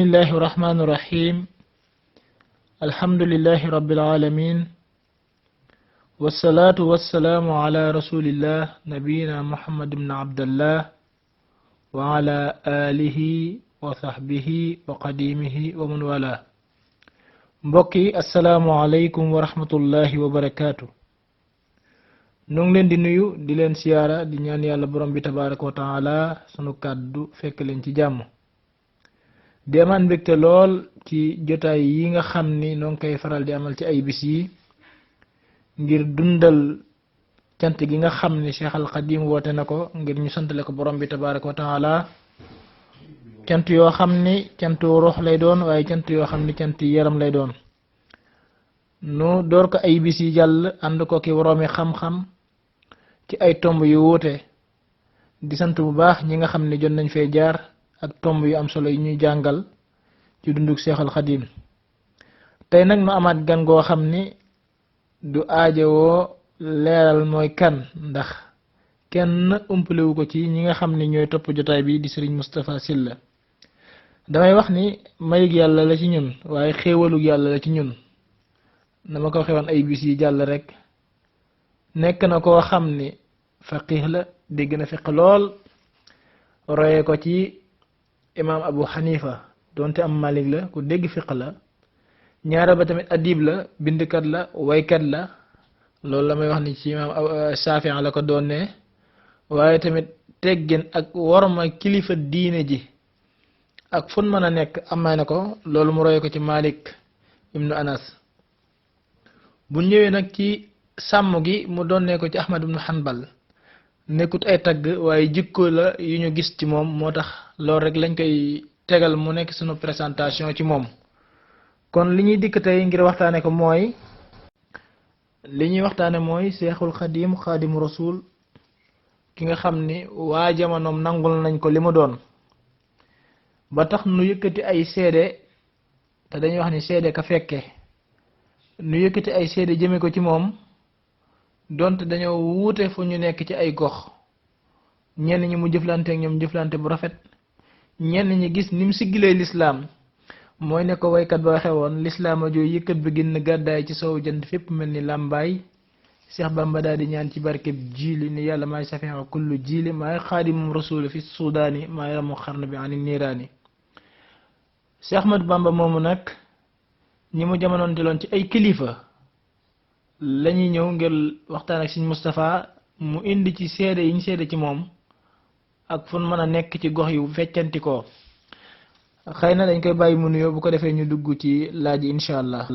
الله الرحمن الرحيم الحمد لله رب العالمين والصلاة والسلام على رسول الله نبينا محمد بن عبد الله وعلى آله وصحبه وقديمه ومن والاه. mbokki asalaamaaleykum wa rahmatullahi wa barakaatu. ñu ngi leen di nuyu di leen siyaara di ñaan yàlla borom bi tabaaraka wa taala sunu kàddu fekk leen ci jàmm. di amaan mbégte lool ci jotaay yi nga xam ni noo ngi koy faral di amal ci ay bis yi ngir dundal cant gi nga xam ni Cheikh Al Khadim woote na ko ngir ñu santale ko borom bi tabaaraka wa taala cant yoo xam ni cantu ruux lay doon waaye cant yoo xam ni cant yaram lay doon. nu door ko ay bis yi jàll ànd ko ki woroomi xam-xam ci ay tomb yu wuute di sant bu baax ñi nga xam ni jot nañ fee jaar ak tomb yu am solo yi ñuy jàngal ci dunduk Cheikh Al Khadim. tey nag nu amaat gan goo xam ni du aajowoo leeral mooy kan ndax kenn umpalewu ko ci ñi nga xam ni ñooy topp jotaay bi di Serigne Moustapha Sylla. damay wax ni mayug yàlla la ci ñun waaye xéewalug yàlla la ci ñun. na ma ko xewoon ay bis yi jàll rek nekk na koo xam ni faqih la dégg na fiq lool roye ko ci imaam Abu Hanifa donte am Malik la ku dégg fiq la ñaara ba tamit adib la bindkat la waykat la loolu la may wax ni ci imaam Shaafi la ko doon ne waaye tamit teggin ak worma kilifa diine ji ak fun mën a nekk amee na ko loolu mu roye ko ci Malik ibnu Anas. bu ñëwee nag ci sàmm gi mu doonee ko ci Ahmad ibn Hanbal nekkut ay tagg waaye jikko la yu ñu gis ci moom moo tax loolu rek lañ koy tegal mu nekk sunu présentation ci moom. kon li ñuy dikk tey ngir waxtaane ko mooy Cheikhul Khadim Khadimu Rasul ki nga xam ni waa jamonoom nangul nañ ko li mu doon ba tax nu yëkkati ay seede te dañuy wax ni seede ka fekke nu yëkkati ay seede jëme ko ci moom donte dañoo wuute fu ñu nekk ci ay gox ñenn ñi mu jëflante ak ñoom jëflante bu rafet ñenn ñi gis ni mu siggilee lislaam mooy ne ko waykat ba waxe woon lislaam a jooy yëkkat bi génn gàddaay ci sowu jant fépp mel ni làmbaay Cheikh Bamba daal di ñaan ci barkeb jiili ni yàlla maay safiha kullu jiili maay xaadimum rasul fi sudaani maay ramu xarn bi ani niiraani. Cheikh Ahmad Bamba moomu nag ñi mu jamonoonteloon ci ay kilifa lañuy ñëw ngir waxtaan ak Serigne Moustapha mu indi ci seede yi ñu seede ci moom ak fu mën a nekk ci gox yu feccanti ko xëy na dañ koy bàyyi mu nuyoo bu ko defee ñu dugg ci laaj yi incha allah.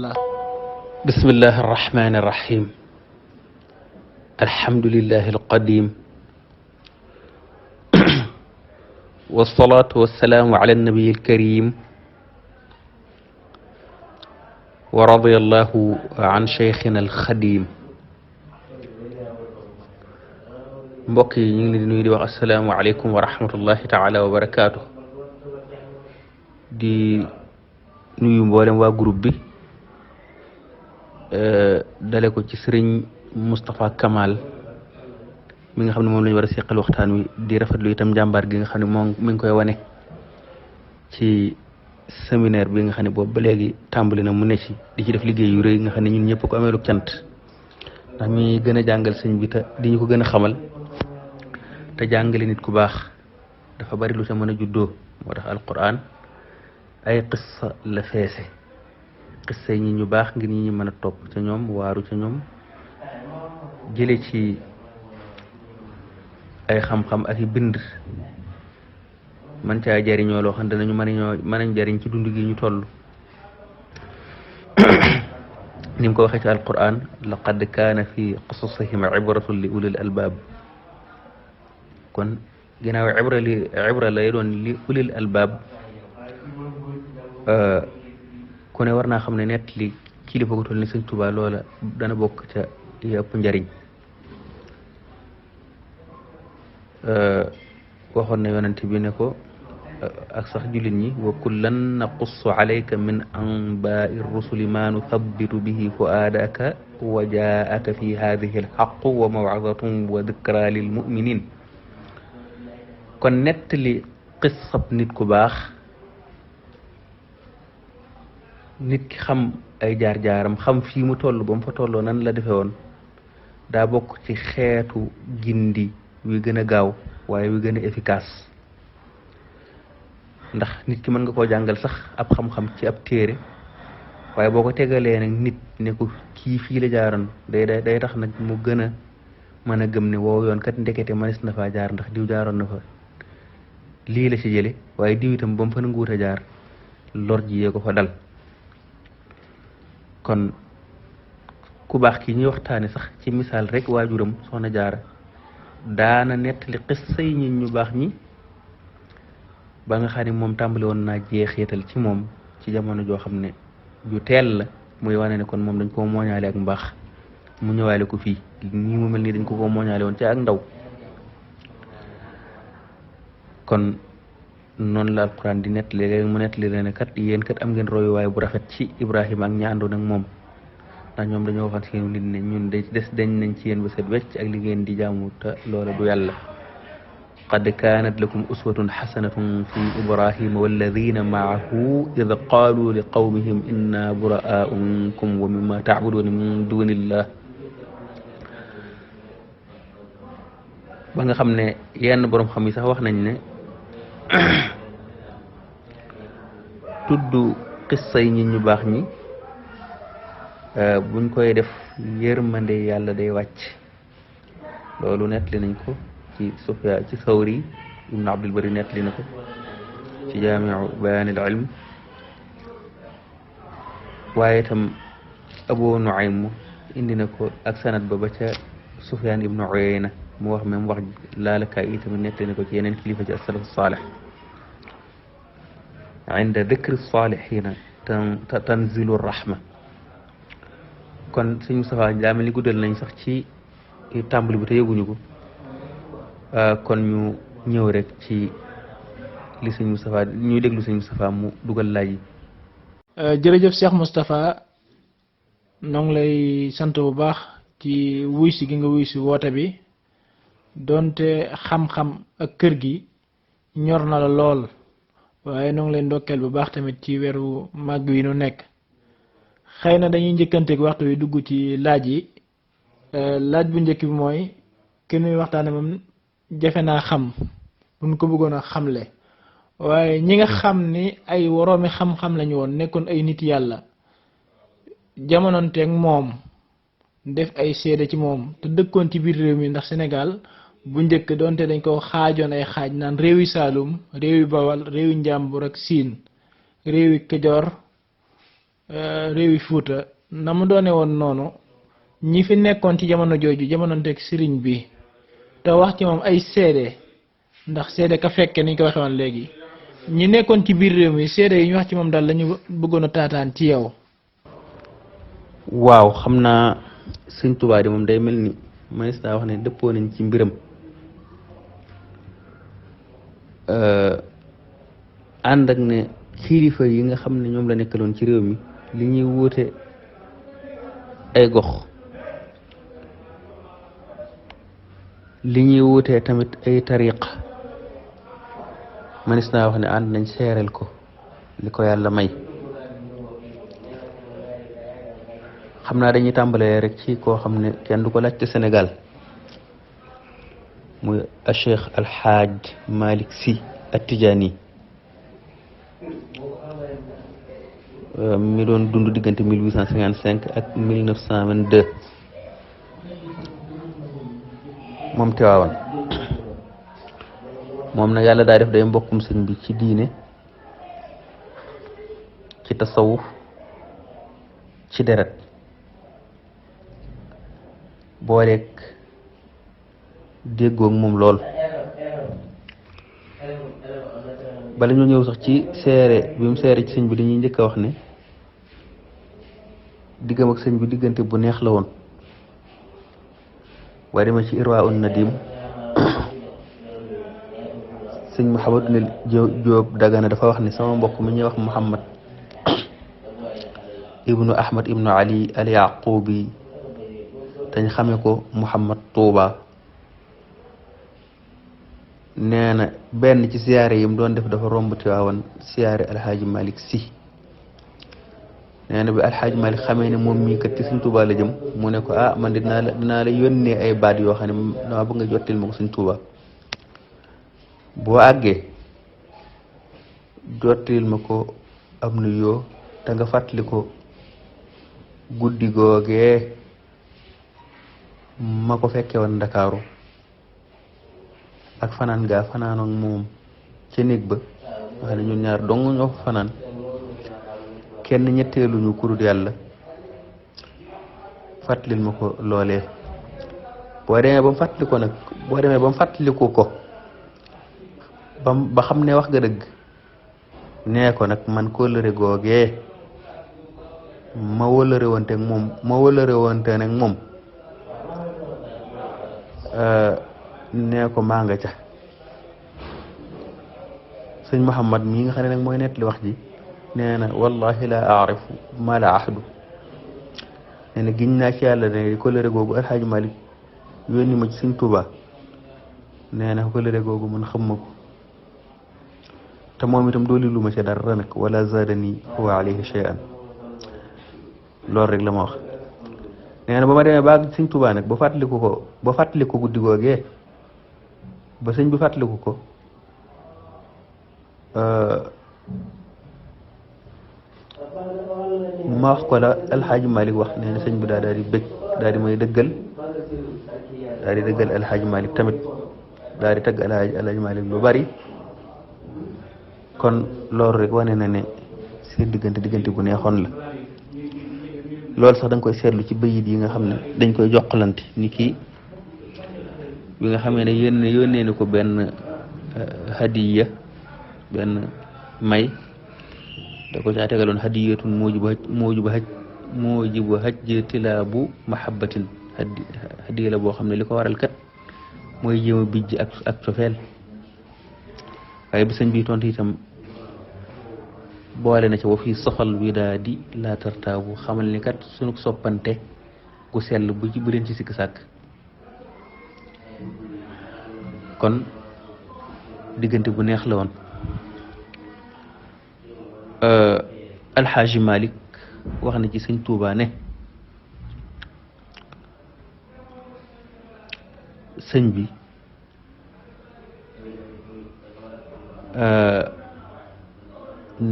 bismillahi arrahmani arrahim alhamdulillahi alqadim wassalatu wassalaamu ala annabiyi alkarim wa radiyallahu an cheikhina alxadim. mbokk yi ñu ngi leen di nuyu di wax asalaamualeykum wa rahmatullahi taala wa barakaatu. di nuyu mboolem waa groupe bi dale ko ci sëriñ Moustapha Kamal mi nga xam ne moom la ñu war a seqal waxtaan wi di rafetlu itam njàmbaar gi nga xam ne moom mi ngi koy wane ci séminaire bi nga xam ne boobu ba léegi tàmbali na mu ne ci di ci def liggéey yu rëy nga xam ne ñun ñëpp ko ameelu cant ndax mi gën a jàngal sëñ bi te di ñu ko gën a xamal te jàngale nit ku baax dafa bari lu sa mën a juddoo moo tax alquran ay qissa la feese qissa yi ñi ñu baax ngir ñi ñu mën a topp ca ñoom waaru ca ñoom jële ci ay xam-xam ak i bind man caa jariñoo loo xam ne danañu mën a jariñ ci dund gi ñu toll ni mu ko waxee ci alquran laqad kaana fi qasasihim ibratun li ulil albab kon ginnaaw ibra lay doon li ulil albab ku ne war naa xam ne nett li kilifa gu toll ni Sëñ Tuubaa loola dana bokk ca yëpp njariñ waxoon na yonent bi ne ko ak sax jullit ñi wa kullan naqussu alayka min anbaai rusuli ma nuthabbitu bihi fuaadaka wa jaaka fi hadihi alxaqu wa mawcizatun wa dikra lil muminin kon nettali qissab nit ku baax nit ki xam ay jaar-jaaram xam fii mu toll ba mu fa tolloo nan la defe woon daa bokk ci xeetu gindi wi gën a gaaw waaye wi gën a efficace ndax nit ki mën nga koo jàngal sax ab xam-xam ci ab téere waaye boo ko tegalee nag nit ne ko kii fii la jaaroon day tax nag mu gën a mën a gëm ne woow yoon kat ndekete mënees na faa jaar ndax diw jaaroon na fa lii la ci jële waaye diw itam ba mu fa nanguwut a jaar lor ji yee ko fa dal kon ku baax ki ñuy waxtaane sax ci misaal rek waajuram soxna jaara daana nettali xissa yi ñi ñu baax ñi ba nga xam ne moom tàmbali woon naa jeexital ci moom ci jamono joo xam ne ju teel la muy wane ne kon moom dañ koo mooñaale ak mbaax mu ñëwaale ko fii nii mu mel nii dañ ko mooñaale woon ci ak ndaw kon noonu la alquran di nettali léegi mu nettali leen ne kat yéen kat am ngeen royuwaay bu rafet ci Ibrahima ak ña àndoon ak moom ndax ñoom dañoo waxoon ci nit ne ñun day des dañ nañ ci yéen ba set wecc ak li ngeen di jaamu te loola du yàlla qad kaanat lakum uswatun xasanatun fi ibrahima walladina maahu id qaalu li qawmihim inna buraa'u minkum wa mimma tacbuduuna min dunillah ba nga xam ne yenn boroom xam yi sax wax nañ ne tudd xissa yi ñi ñu baax ñi buñ koy def yërmande yàlla day wàcc loolu nettali nañ ko ci Sufyaan ci Sawri ibnu Abdul Bari nettali na ko ci jaamiu bayaanil ilm waaye itam Abu Nuaym indi na ko ak sanad ba ca Sufyaan ibnu Uyayna mu wax même wax laalakaay itamit nettali na ko ci yeneen kilifa ci as-salaf as-saalih inda dikri saalihiina tanzilu rahma kon sëñ Moustapha daa mel ni guddal nañ sax ci tàmbali bi te yëguñu ko kon ñu ñëw rek ci li sëñ Moustapha ñuy déglu sëñ Moustapha mu dugal laaj yi. jërëjëf Cheikh Moustapha noo ngi lay sant bu baax ci wuy si gi nga wuy si woote bi donte xam-xam ak kër gi ñor na la lool waaye noo ngi lay ndokkeel bu baax tamit ci weeru màgg wi nu nekk xëy na dañuy njëkkanteeg waxtu wi dugg ci laaj yi laaj bu njëkk bi mooy ki nuy waxtaane moom jafe naa xam buñ ko bëggoon a xamle waaye ñi nga xam ni ay woroomi xam-xam lañu woon nekkoon ay nit yàlla jamononteeg moom def ay seede ci moom te dëkkoon ci biir réew mi ndax Sénégal bu njëkk doonte dañ ko xaajoon ay xaaj naan réewi Saalum réewi Bawal réewi Njàmbur ak Siin réewi Kajoor réewi Fuuta na mu doone woon noonu ñi fi nekkoon ci jamono jooju jamononteeg sëriñ bi te wax ci moom ay seede ndax seede ka fekke ni ñu ko waxee woon léegi ñi nekkoon ci biir réew mi seede yi ñu wax ci moom daal lañu bëggoon a taataan ci yow. waaw xam naa sëñ Tuubaa di moom day mel ni manis naa wax ne dëppoo nañ ci mbiram ànd ak ne kilifa yi nga xam ne ñoom la nekkaloon ci réew mi li ñuy wuute ay gox li ñuy wuutee tamit ay tariq manis naa wax ne ànd nañ seereel ko li ko yàlla may xam naa dañuy tàmbalee rek ci koo xam ne kenn du ko laaj ci Sénégal muy Cheikh Alxaaj Malick Sy At-Tijaani mi doon dund diggante 1855 ak 1922 moom Tiwaawan moom nag yàlla daa def day mbokkum sëñ bi ci diine ci tasawuf ci deret booleeg déggoog moom lool bala ñu ñëw sax ci seere bi mu seere ci sëñ bi dañuy njëkk a wax ne diggam ak sëñ bi diggante bu neex la woon waaye dama ci Irwaa un Nadim sëñ Mouhamadou Jóob Dagana dafa wax ne sama mbokk mi ñuy wax Muhammad ibnu Ahmad ibnu Ali al Yaqubi dañ xame ko Muhammad Tuuba nee na benn ci siyaare yi mu doon def dafa romb Tiwaawan siyaare Alhaaji Malick Sy nee na bi alxaaj Malik xamee ne moom mii kat ci Sëñ Tuubaa la jëm mu ne ko ah man dinaa la yónnee ay baat yoo xam ne dama bëgg nga jottil ma ko Sëñ Tuubaa boo àggee jottil ma ko am nuyoo te nga fàttali ko guddi googee ma ko fekke woon Ndakaaru ak fanaan gaa fanaanoon moom ca néeg ba nga xam ne ñun ñaar dong ñoo fa fanaan kenn ñetteeluñu kurut yàlla fàttalil ma ko loolee boo demee ba mu fàttali ko nag boo demee ba mu fàttaliku ko ba xam ne wax nga dëgg nee ko nag man kóllëre googee ma wóllëre wante nag moom nee ko maa nga ca sëñ Muhammad mii nga xam ne nag mooy nettali wax ji nee na wallahi la aarifu ma la ahdu nee na giñ naa ci yàlla ne kóllëre googu alxaaji Malik yónni ma ci Sëñ Tuubaa nee na kóllëre googu man xam ma ko te moom itam dooli lu ma ci dara nag wala zadani huwa alayhi shay'an loolu rek la ma wax nee na ba ma demee ba Sëñ Tuubaa nag ba fàttaliku guddi googee ba sëñ bi fàttaliku ko ma wax ko la alxaaji Malik wax nee na sëñ bi daal di bëgg daal di may dëggal alxaaji Malik tamit daal di tagg alxaaji Malik lu bari kon loolu rek wane na ne seen diggante bu neexoon la loolu sax da nga koy seetlu ci bayit yi nga xam ne dañ koy jokkalante ni kii bi nga xamee ne yónnee na ko benn hadiya benn may da ko caa tegaloon hadiyatun muujibu hajj tilaabu mahabbatin hadiya la boo xam ne li ko waral kat mooy jéem a bijj ak cofeel waaye bi sëñ bi tontu itam boole na ca wa fii soxal widaadi laa tartaabu xamal ni kat sunu soppante gu sell bu leen ci sikk sàkk kon diggante bu neex la woon alxaaji Malik wax na ci Sëñ Tuubaa ne sëñ bi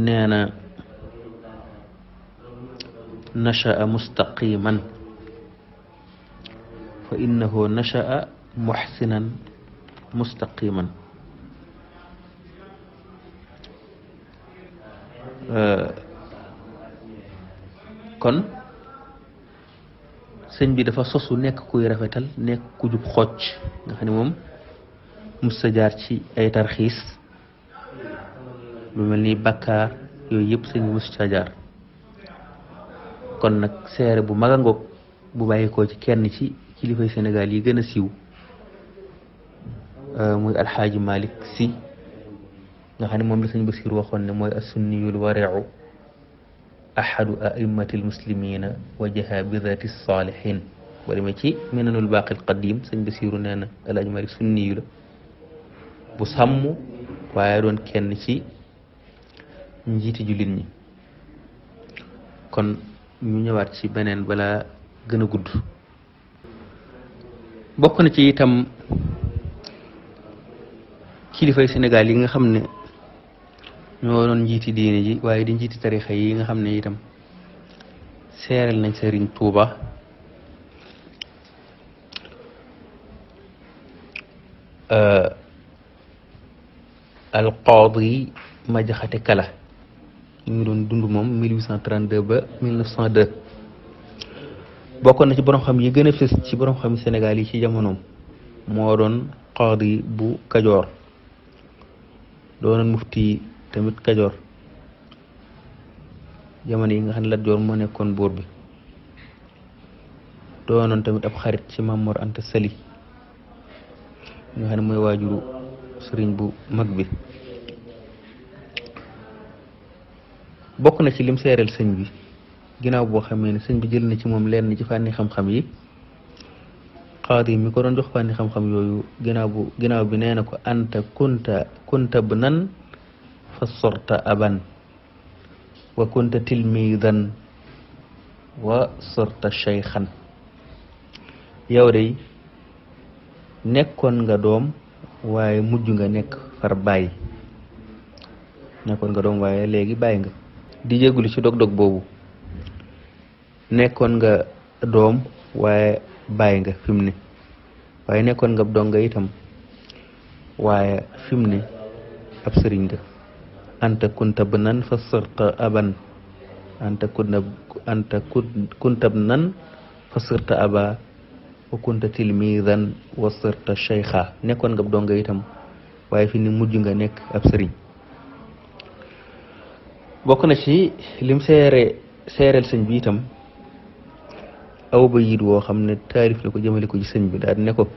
nee na nasha'a mustaqiman fa innahu nasha'a muhsinan mustaqiman kon sëñ bi dafa sosu nekk kuy rafetal nekk ku jub xocc nga xam ne moom musta jaar ci ay tarxiis lu mel ni bakkaar yooyu yëpp sëñ bi musta jaar kon nag seere bu mag a ngoog bu bàyyikoo ci kenn ci kilifay Sénégal yi gën a siiw muy alxaaji Malik Si nga xam ne moom la sëñ Basiir waxoon ne mooy assunniyul wariu ahadu a'immati almuslimina wa jahabidati salihin ba demee ci minanul baaqil qadim sëñ Basiiru nee na alxaaji Malik sunniyu la bu sàmm waaye doon kenn ci njiiti jullit ñi kon ñu ñëwaat ci beneen balaa gën a gudd bokk na ci itam kilifay Sénégal yi nga xam ne ñoo doon njiiti diine ji waaye di njiiti tarixa yi nga xam ne itam seereel nañ Sëriñ Tuuba alqaadi Ma Jaxate Kala ñu ngi doon dund moom 1832 ba 1902 bokkoon na ci borom xam yi gën a fës ci borom xam Sénégal yi ci jamonoom moo doon qaadi bu Kajoor doonoon mufti tamit Kajoor jamono yi nga xam ne Lat Joor moo nekkoon buur bi doonoon tamit ab xarit ci Maam Mor Anta Sali nga xam ne mooy waajuru sëriñ bu mag bi bokk na ci lim seereel sëñ bi ginnaaw boo xamee ne sëñ bi jël na ci moom lenn ci fànni xam-xam yi qaadi mi ko doon jox fànni xam-xam yooyu ginnaaw bi nee na ko anta kunta bnan fa sorta aban wa kunta tilmidan wa sirta shaykhan yow de nekkoon nga doom waaye mujj nga nekk far bàyyi nekkoon nga doom waaye léegi bàyyi nga di jégalu ci dog-dog boobu nekkoon nga doom waaye bàyyi nga fi mu ne waaye nekkoon nga donga itam waaye fi mu ne ab sëriñ nga anta kunta bnan fa sirta aban anta kunta bnan fa sirta aba wa kunta tilmidan wa sirta shaykha nekkoon nga donga itam waaye fi ni mujj nga nekk ab sëriñ bokk na ci lim seereel sëñ bi itam aw bayit woo xam ne taarif la ko jëmale ko ci sëñ bi daal ne ko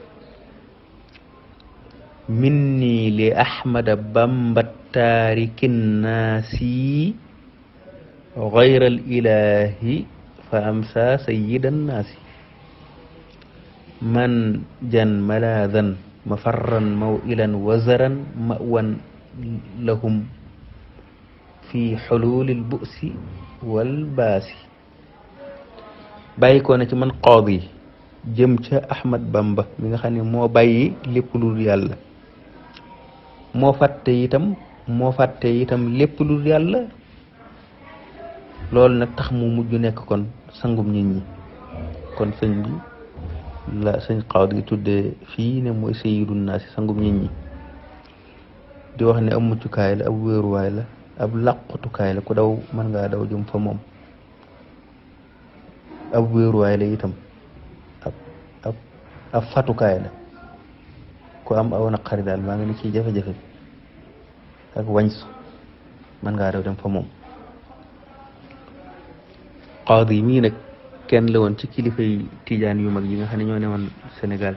minni li ahmada bamba taarikin naasi gayra al ilahi fa amsa sayyidan naasi man jan maladan mafarran mawilan wazaran mawan lahum fi xululil bu'si wal baasi bàyyi ko na ci man qaadi jëm ca Ahmad Bamba mi nga xam ne moo bàyyi lépp lu yàlla moo fàtte itam lépp lu yàlla loolu nag tax mu mujj nekk kon sangum nit ñi kon sëñ bi la sëñ qaadi tuddee fii ne mooy sayyidun naasi sangum nit ñi di wax ne ab muccukaay la ab wéeruwaay la ab làqutukaay la ku daw mën ngaa daw jëm fa moom ab wéeruwaay la itam ab fatukaay la ku am aw naqari daal maa ngi ni ci jafe-jafe ak wañsu mën ngaa daw dem fa moom qaadi mii nag kenn la woon ci kilifay tijaan yu mag yi nga xam ne ñoo ne woon Sénégal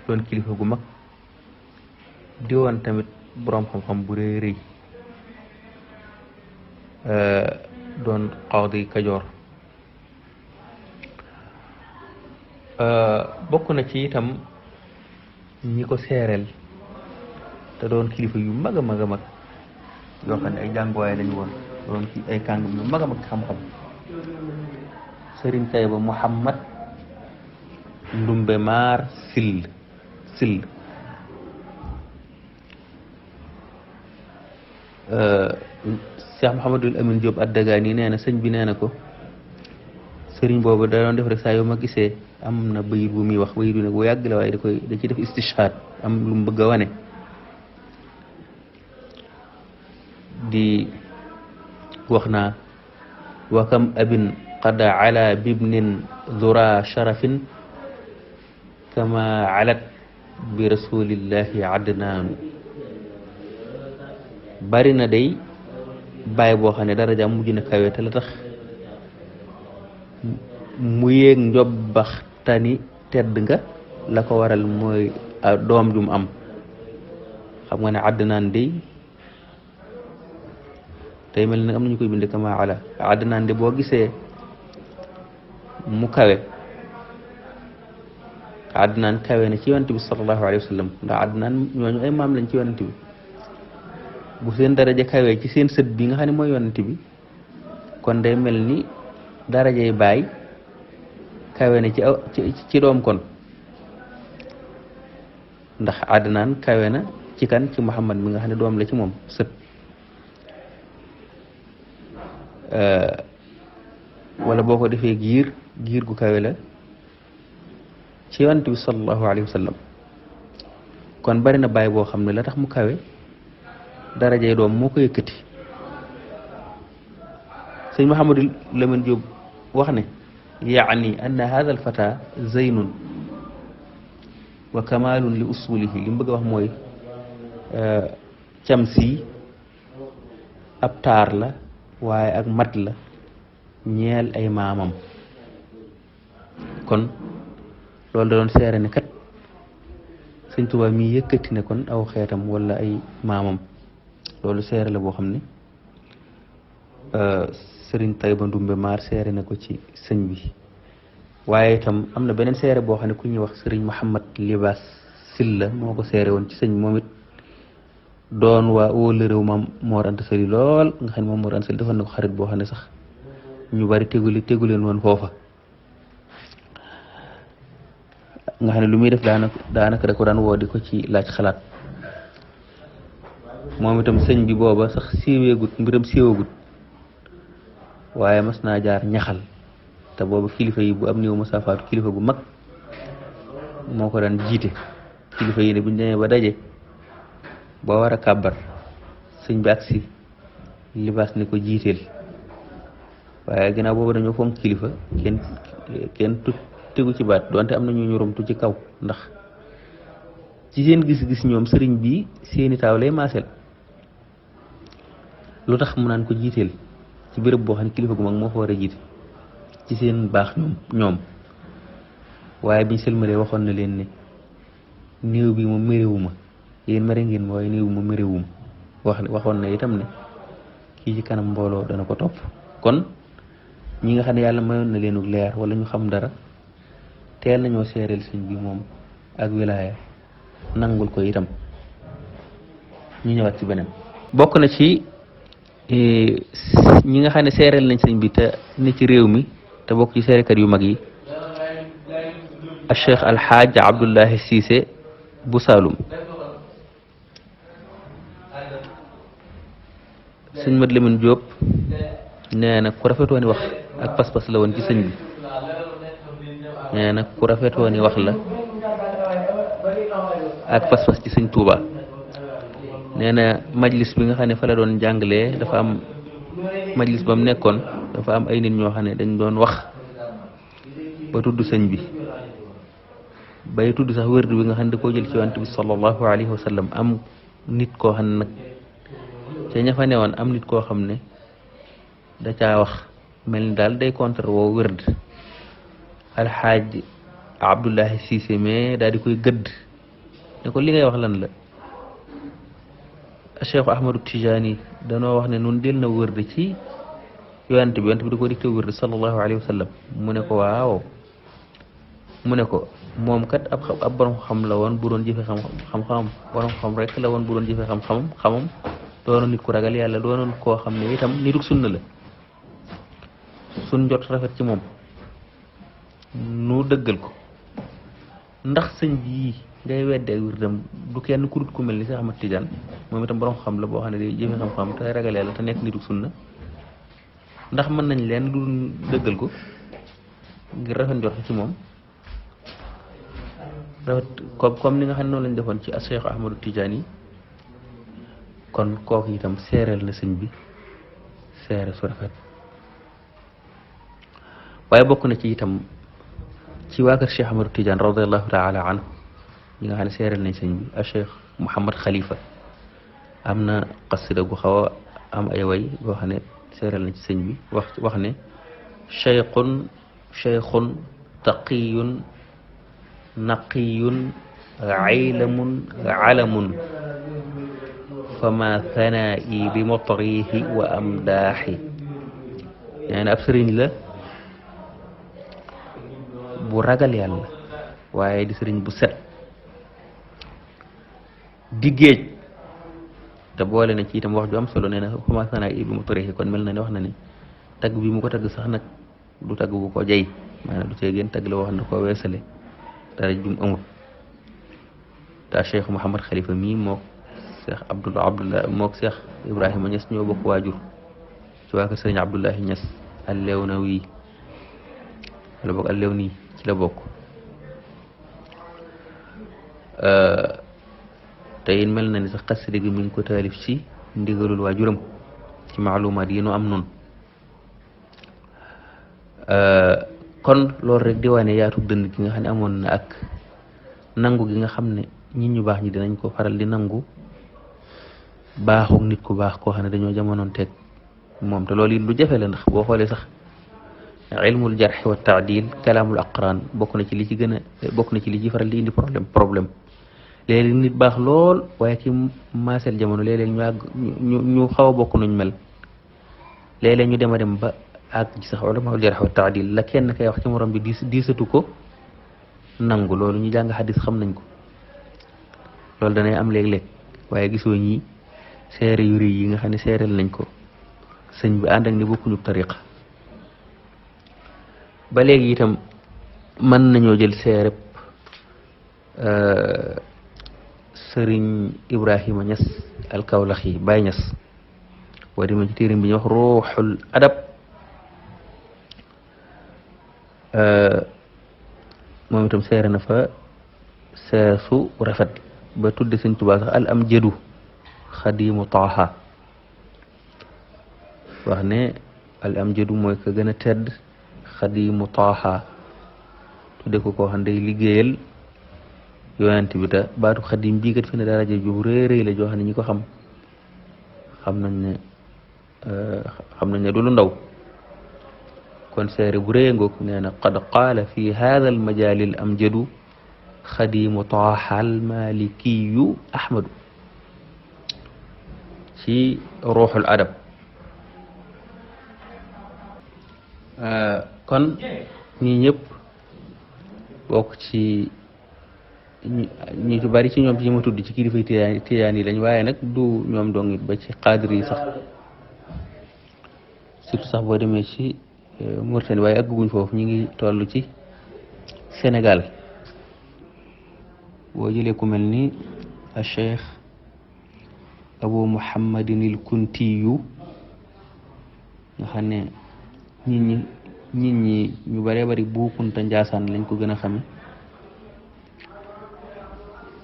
doon kilifa gu mag di woon tamit boroom xam-xam bu rëy rëy doon qaadi Kajoor bokk na ci itam ñi ko seereel te doon kilifa yu mag a mag a mag yoo xam ne ay jànguwaay lañu woon doon ci ay kàngam yu mag a mag xam-xam Sëriñ Tayba Muhammad Ndumbe Maar Sill Cheikh Mouhamadul Amin Diop Addagaani nee na sëñ bi nee na ko sëriñ boobu da doon def rek saa yoo ma gisee am na bayit bu muy wax bayit bu nag bu yàgg la waaye da ci def istishhaad am lu mu bëgg a wane di wax naa wa kam abin qad ala bibnin dhura sharafin kama alat bi rasulillahi adnaanu bari na day bàyyi boo xam ne daraja mujj na kawe te la tax mu yéeg njobbaxtani tedd nga la ko waral mooy doom jum am xam nga ne Adnaan day tey mel na am nañu koy binde kama ala Adnaan de boo gisee mu kawe Adnaan kawe na ci yonent bi sallallahu alayhi wa sallam ndax Adnaan ñooñu ay maam lañ ci yonent bi bu seen daraja kawe ci seen sët bi nga xam ne mooy yonent bi kon day mel ni darajay baay kawe na ci doom kon ndax Adnaan kawe na ci kan ci Muhammad mi nga xam ne doom la ci moom sët wala boo ko defee giir gu kawe la ci yonent bi sallallahu alayhi wa sallam kon bari na baay boo xam ne la tax mu kawe darajay doom moo ko yëkkati sëñ Mouhamadou Lamine Diop wax ne yaani anna hadha alfata zaynun wa kamalun li usulihi li mu bëgg a wax mooy camsi ab taar la waaye ak mat la ñeel ay maamam kon loolu da doon seere ne kat sëñ Tuubaa mi yëkkati ne kon aw xeetam wala ay maamam loolu seere la boo xam ne sëriñ Tayba Ndumbe Maar seere na ko ci sëñ bi waaye itam am na beneen seere boo xam ne ku ñuy wax sëriñ Mouhamad Libaas Silla moo ko seere woon ci sëñ moom it doon waa wóolu réew maam Mor Anta Sali lool nga xam ne moom Mor Anta Sali defal na ko xarit boo xam ne sax ñu bari tegu leen woon foofa nga xam ne lu muy def daanaka da ko daan woo di ko ci laaj xalaat moom itam sëñ bi booba sax mbiram siiwagut waaye mas naa jaar ñaxal te booba kilifa yi bu am néew ma saafaatu kilifa gu mag moo ko daan jiite kilifa yi ne buñ demee ba daje ba war a kàbbar sëñ bi agsi libaas ni ko jiiteel waaye ginnaaw boobu dañoo fonk kilifa kenn tegu ci baat donte am na ñu romtu ci kaw ndax ci seen gis-gis ñoom sëriñ bi seeni taaw lay maasel lu tax mu naan ko jiiteel ci béréb boo xam ne kilifa gu mag moo fa war a jiite ci seen baax ñoom waaye biñ sëlmalee waxoon na leen ne néew bi moom méréwuma yéen mere ngeen ma waaye néew bi moom méréwuma waxoon na itam ne kii ci kanam mbooloo dana ko topp kon ñi nga xam ne yàlla mayoon na leenu leer wala ñu xam dara teel nañoo seereel sëñ bi moom ak wilaaya nangul ko itam ñu ñëwaat ci beneen bokk na ci ñi nga xam ne seereel nañ sëñ bi te ne ci réew mi te bokk ci seerekat yu mag yi a Cheikh Alxaaj Abdullahi Siise bu Saalum sëñ Mat Lamin Jóob nee na ku rafetooni wax ak pas-pas la woon ci sëñ bi nee na ku rafetooni wax la ak pas-pas ci sëñ Tuuba nee na majlis bi nga xam ne fa la doon jàngalee dafa am majlis ba mu nekkoon dafa am ay nit ñoo xam ne dañ doon wax ba tudd sëñ bi bay tudd sax wërd bi nga xam ne da koo jël ci yonent bi sallallahu alayhi wa sallam am nit koo xam ne nag te ña fa newoon am nit koo xam ne da caa wax mel ni daal day contre woo wërd alxaaj Abdullahi Siise mais daal di koy gëdd ne ko li ngay wax lan la Cheikh Ahmadu Tijaani danoo wax ne nun del na wërd ci yonent bi da ko dicté wërd sallallahu alayhi wa sallam mu ne ko waaw mu ne ko moom kat ab borom xam la woon bu doon jëfe xam-xamam borom xam rek la woon bu doon jëfe xam-xamam doonoon nit ku ragal yàlla doonoon koo xam ne itam nituk sunna la sun jot rafet ci moom nu dëggal ko ndax sëñ bi ngay wedde ak wirdam du kenn ku dut ku mel ni Seex Ahmad Tijaan moom itam borom xam la boo xam ne day jëfe xam-xam te ragal yàlla te nekk nituk sunna ndax mën nañ leen lu dëggal ko ngir rafet njort ci moom rafet comme ni nga xam ne noonu lañ defoon ci Cheikh Ahmadu Tijaan yi kon kooku itam seereel na sëñ bi seere su rafet waaye bokk na ci itam ci waa kër Cheikh Ahmadu Tijaan radiallahu taala anhu ñi nga xam ne seereel nañ sëñ bi a Cheikh Mouhamad Khalifa am na qasida gu xaw a am ay way boo xam ne seereel nañ ci sëñ bi wax ne cheikhun taqiyun naqiyun aylamun alamun fama thanaa'i bi motrihi wa amdaaxi nee na ab sëriñ la bu ragal yàlla waaye di sëriñ bu set di géej te boole na ci itam wax ju am solo nee na fama thanaa'i bi motrihi kon mel na ne wax na ne tagg bi mu ko tagg sax nag du tagg bu ko jay maanaam du cee gën tagg la wax na ko weesale dara jum amul te Cheikh Mouhamad Khalifa mii mook Cheikh Abdullah mook Cheikh Ibrahima Niass ñoo bokk waajur ci waa kër Sëriñ Abdullahi Niass Allewnawi wala bokk Allewni ci la bokk te it mel na ni sax xasida gi mi ngi ko taalif ci ndigalul waajuram ci maalumaat yi nu am noonu kon loolu rek di wane yaatu dënd gi nga xam ne amoon na ak nangu gi nga xam ne nit ñu baax ñi dinañ ko faral di nangu baaxuk nit ku baax koo xam ne dañoo jamonoon teeg moom te loolu it lu jafe la ndax boo xoolee sax ilmul jarxi wa taadil kalaamul aqran bokk na ci li ci gën a bokk na ci li ci faral di indi problème léeg-léeg nit baax lool waaye ki maaseel jamono léeg-léeg ñu àgg ñu xaw a bokk nuñ mel léeg-léeg ñu dem a dem ba àgg ci sax ulamaul jarx wa taadil la kenn kay wax ci morom bi diisatu ko nangu loolu ñu jàng xadis xam nañ ko loolu danay am léeg-léeg waaye gisoo ñi seere yu rëy yi nga xam ne seereel nañ ko sëñ bi ànd ak ni bokkuñu tariqa ba léegi itam mën nañoo jël seereb sëriñ Ibrahima Ñas al-Kawlaxi Baay Ñas boo demee ci téeram bi ñuy wax ruuxul adab moom itam seere na fa seesu rafet ba tudde sëñ Tuubaa sax al am jëdu xadimu taaha wax ne al am jëdu mooy ka gën a tedd xadimu taaha tudde ko koo xam day liggéeyal yonent bi te baatu xadim bii kat fi ne daraja ju rëy rëy la joo xam ne ñi ko xam nañ ne du lu ndaw kon seere bu rëy ngoog nee na qad qaala fi hada al majaali al amjadu xadimu taaha al malikiyu ahmadu ci ruuxul adab kon ñi ñëpp bokk ci ñi ci bari ci ñoom ci ñi ma tudd ci kilifa tijaan yi lañ waaye nag du ñoom dong it ba ci xaadir yi sax surtout sax boo demee ci Mauritanie waaye àgguñ foofu ñu ngi toll ci Sénégal boo jëlee ku mel ni a Cheikh Abu Muhammadin il Kuntiyu nga xam ne nit ñi ñu bëree bëri Bu Kunta Njaasaan lañ ko gën a xame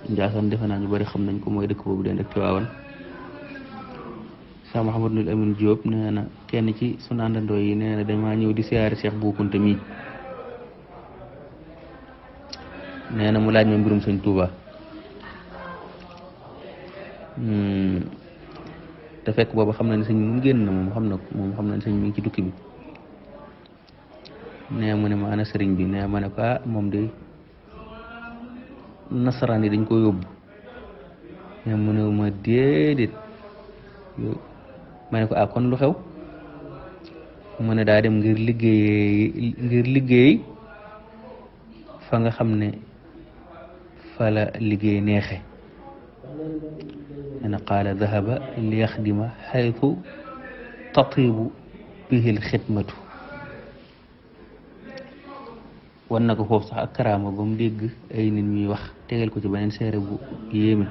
Njaasaan defe naa ñu bëri xam nañ ko mooy dëkk boobu den ak Tiwaawan Cheikh Mouhamadul Amin Diop nee na kenn ci sunu àndandoo yi nee na damaa ñëw di siyaare Cheikh Bu Kunta mii nee na mu laaj ma mbirum sëñ Tuuba te fekk booba xam na ne sëñ moom génn na moom xam na ne sëñ mi ngi ci tukki bi nee mu ne ma ana sëriñ bi nee ma ne ko moom de nasaraan yi dañ ko yóbbu nee mu ne ma déedéet ma ne ko kon lu xew mu ne daa dem ngir liggéey fa nga xam ne fa la liggéey neexe nee na qaala dahaba li yaxdima xaytu tatibu bihi lxidmatu wan na ko foofu sax ak karaama ba mu dégg ay nit ñuy wax tegal ko ci beneen seere bu yéeme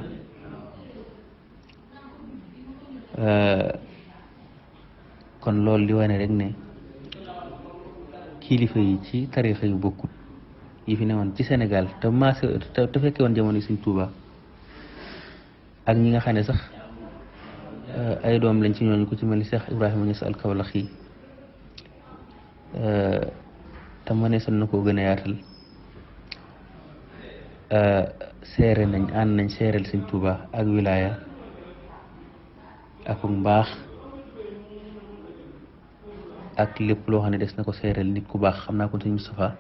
kon loolu di wane rek ne kilifa yi ci tarixa yu bokkut yi fi newoon ci Sénégal te fekke woon jamono Sëñ Tuuba ak ñi nga xam ne sax ay doom lañ ci ñooñu ko ci mel ni Cheikh Ibrahima Niass al-Kawlaxi te mëneesoon na koo gën a yaatal seere nañ ànd nañ seereel Sëñ Tuuba ak wilaaya ak mbaax ak lépp loo xam ne des na ko seereel nit ku baax xam naa ko Sëñ Moustapha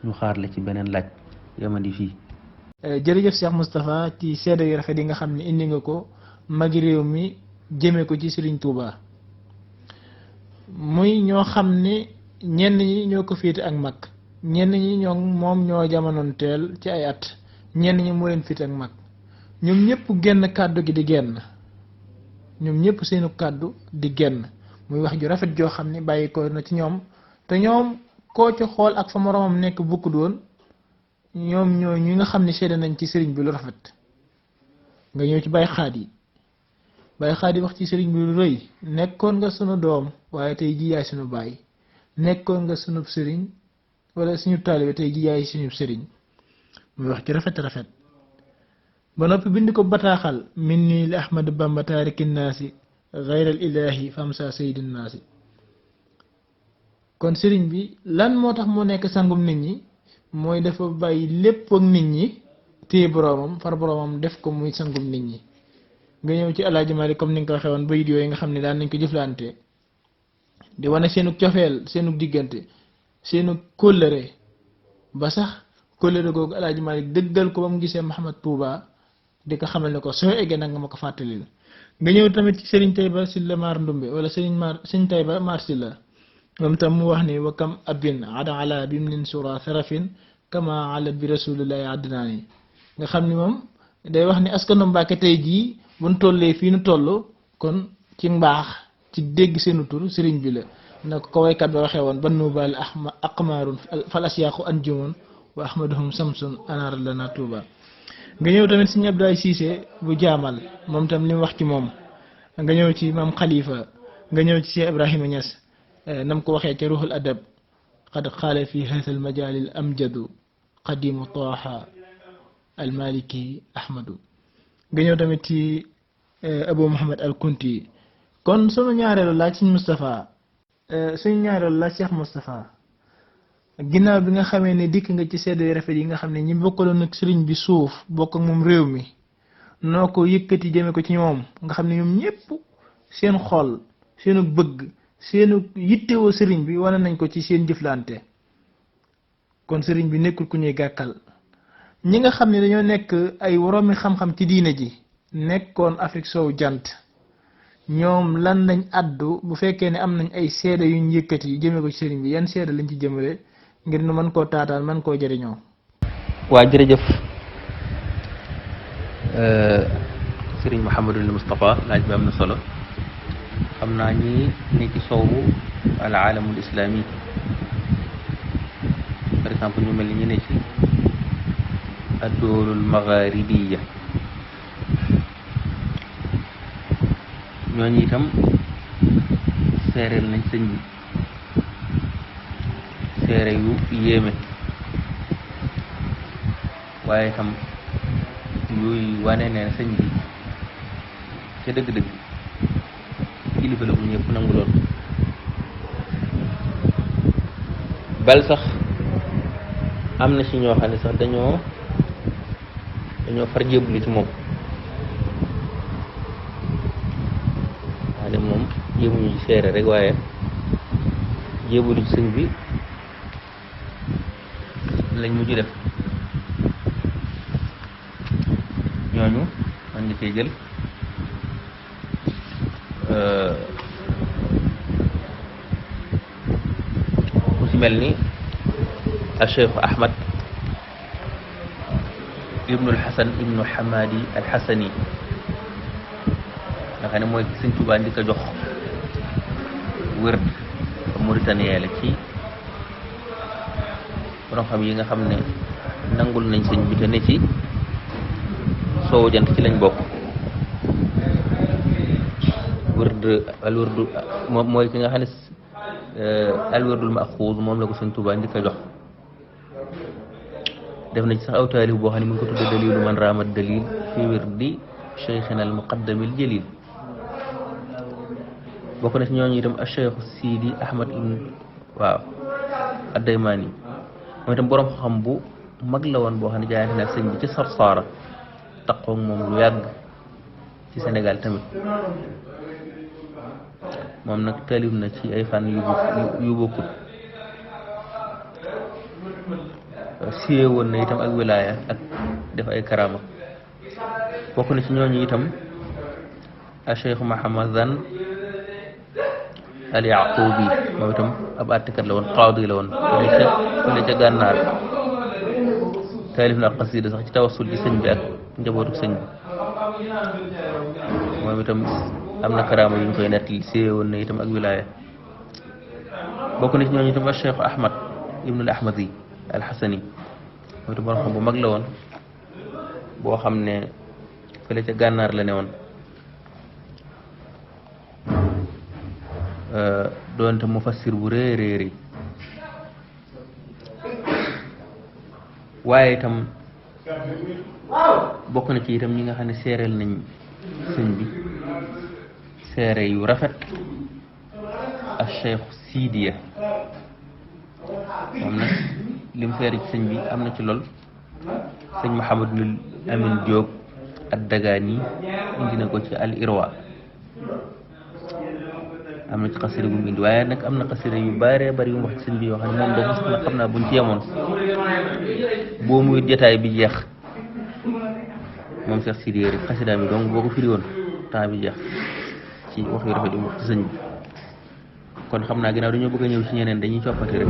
ñu xaar la ci beneen laaj yamandi fii. jërëjëf Cheikh Moustapha ci seede yu rafet yi nga xam ne indi nga ko magi réew mi jëmee ko ci Serigne Touba muy ñoo xam ne ñenn ñi ñoo ko féete ak mag ñenn ñi moom ñoo jamonoon teel ci ay at ñenn ñi moo leen féete ak mag ñoom ñëpp genn kàddu gi di genn ñoom ñëpp seenu kàddu di genn muy wax ju rafet joo xam ne bàyyi ko na ci ñoom te ñoom koo ci xool ak fa moroomam nekk bukku doon ñoom ñoo ñi nga xam ne seede nañ ci sëriñ bi lu rafet nga ñëw ci Baye Xaadi wax ci sëriñ bi lu rëy nekkoon nga sunu doom waaye tey ji yaay sunu baay nekkoon nga sunu sëriñ wala suñu taalibe tey ji yaay suñu sëriñ muy wax ci rafet ba noppi bind ko bataaxal min nii li Ahmadu Bamba taariki naasi gayral ilaahi famsa sayyidin naasi kon sëriñ bi lan moo tax mu nekk sangum nit ñi mooy dafa bàyyi lépp ak nit ñi téye boroomam far boroomam def ko muy sangum nit ñi nga ñëw ci Alaaji Maalik comme ni nga ko waxee woon bayit yooyu nga xam ne daan nañ ko jëflante di wane seenu cofeel seenu diggante seenu kóllëre ba sax kóllëre googu Alaaji Maalik dëggal ko ba mu gisee Mahamad Touba di ko xamal ne ko soo eggee nag nga ma ko fàttalil nga ñëw tamit ci Serigne Taïba Sylla Mar Ndumbe wala Serigne Taïba Mar Sylla moom tam mu wax ni wa kam abin ada ala bimnin sura sarafin kama ala bi rasulillahi adnaani nga xam ni moom day wax ni askanu Mbàkke tey jii buñ tollee fii nu toll kon ci mbaax ci dégg seenu tur sëriñ bi la na ko waykat ba waxee woon bannu bal aqmaarun fal asyaaqu anjumun wa ahmaduhum samsun anaar lana tuuba. nga ñëw tamit Sëriñ Abdoulaye Cissé bu jaamal moom tam li mu wax ci moom. nga ñëw ci maam Khalifa nga ñëw ci Cheikh Ibrahima Niass nam ko waxee ca ruuxul adab qad qaala fi haadha al majaalil amjadu qadimu taaha al maliki ahmadu. nga ñëw tamit ci Abu Muhammad al Kunti. kon sunu ñaareelu laaj Sëriñ Moustapha suñu ñaareelu laaj Cheikh Moustapha ginnaaw bi nga xamee ne dikk nga ci seede yu rafet yi nga xam ne ñi bokkaloon ak sëriñ bi suuf bokk ak moom réew mi noo ko yëkkati jëme ko ci ñoom nga xam ne ñoom ñëpp seen xol seenu bëgg seenu yittewoo sëriñ bi wane nañ ko ci seen jëflante. kon sëriñ bi nekkul ku ñuy gàkkal. ñi nga xam ne dañoo nekk ay woroomi xam-xam ci diine ji nekkoon Afrique sowu jant ñoom lan lañ addu bu fekkee ne am nañ ay seede yuñ yëkkati jëme ko ci sëriñ bi yan seede lañ ci jëmale ngir nu mën koo taataan mën koo jëriñoo. waa jërëjëf sëriñ Mouhamadul Moustapha laaj bi am na solo. xam naa ñi ne ci soowu al aalamul islami par exemple ñu mel ni ñu ne ci addoolul magharibiya ñooñu itam seereel nañ sëñ bi seere yu yéeme waaye itam yuy wane ne sëñ bi ca dëgg-dëgg kilifa la bu ñëpp nangu lool. bal sax am na ci ñoo xam ne sax dañoo far jébbalu ci moom waa ne moom jéemuñu ci seere rek waaye jébbalu ci sëñ bi lañ mujj def. ñooñu man nga cee jël ku ci mel ni Cheikh Ahmad ibnul Hasan ibnu Hamadi al Hasani nga xam ne mooy Sëñ Tuubaa di ko jox wërd Mauritanien la ci borom xam yi nga xam ne nangul nañ sëñ bi te ne ci soowu jant ci lañ bokk. alwërdu moom mooy ki nga xam ne alwërdul maxuuz moom la ko Sëñ Tuubaa njëkk a jox. def na ci sax aw taalif boo xam ne mu ngi ko tudde dalilu man raamat dalil fi wirdi cheikhina al muqaddamil jalil. bokk na ci ñooñu itam a cheikh Sidi Ahmad ibn ad-Daymaani moom itam borom xam bu mag la woon boo xam ne jaayante na ak sëñ bi ci Sarsara taqoo ak moom lu yàgg ci Sénégal tamit. moom nag taalif na ci ay fànn yu bokkut. siyee woon na itam ak wilaaya ak def ay karama. bokk na ci ñooñu itam a cheikh Mahamadan al Yaqubi moom itam ab àttekat la woon qaadi la woon fële ca gànnaar. taalif na xasida sax ci tawassul ci sëñ bi ak njabootu sëñ bi. moom itam am na karaama yu ñu koy nettali siyee woon na itam ak wilaaya. bokk na ci ñooñu itam a cheikh Ahmad ibnul Ahmadi al Hasani moom itam borom xam bu mag la woon boo xam ne fële ca gànnaar la ne woon. doonte mufassir bu réeréeri waaye itam bokk na ci itam ñi nga xam ne seereel nañ sëñ bi seere yu rafet ak Cheikh Sidiya moom nag lim seere ci sëñ bi am na ci lool. sëñ Mouhamadul Amin Diop ad-Dagani indi na ko ci al Irwa am na ci xasida bu mu indi waaye nag am na xasida yu bare bari yu mu wax ci sëñ bi yoo xam ne moom da mos na xam naa buñ ci yemoon boo muy jotaay bi jeex moom Cheikh Sidiya rek xasida mi donc boo ko firi woon temps bi jeex ci wax yu rafet yu mu wax ci sëñ bi. kon xam naa ginnaaw dañoo bëgg a ñëw ci ñeneen dañuy coppati rek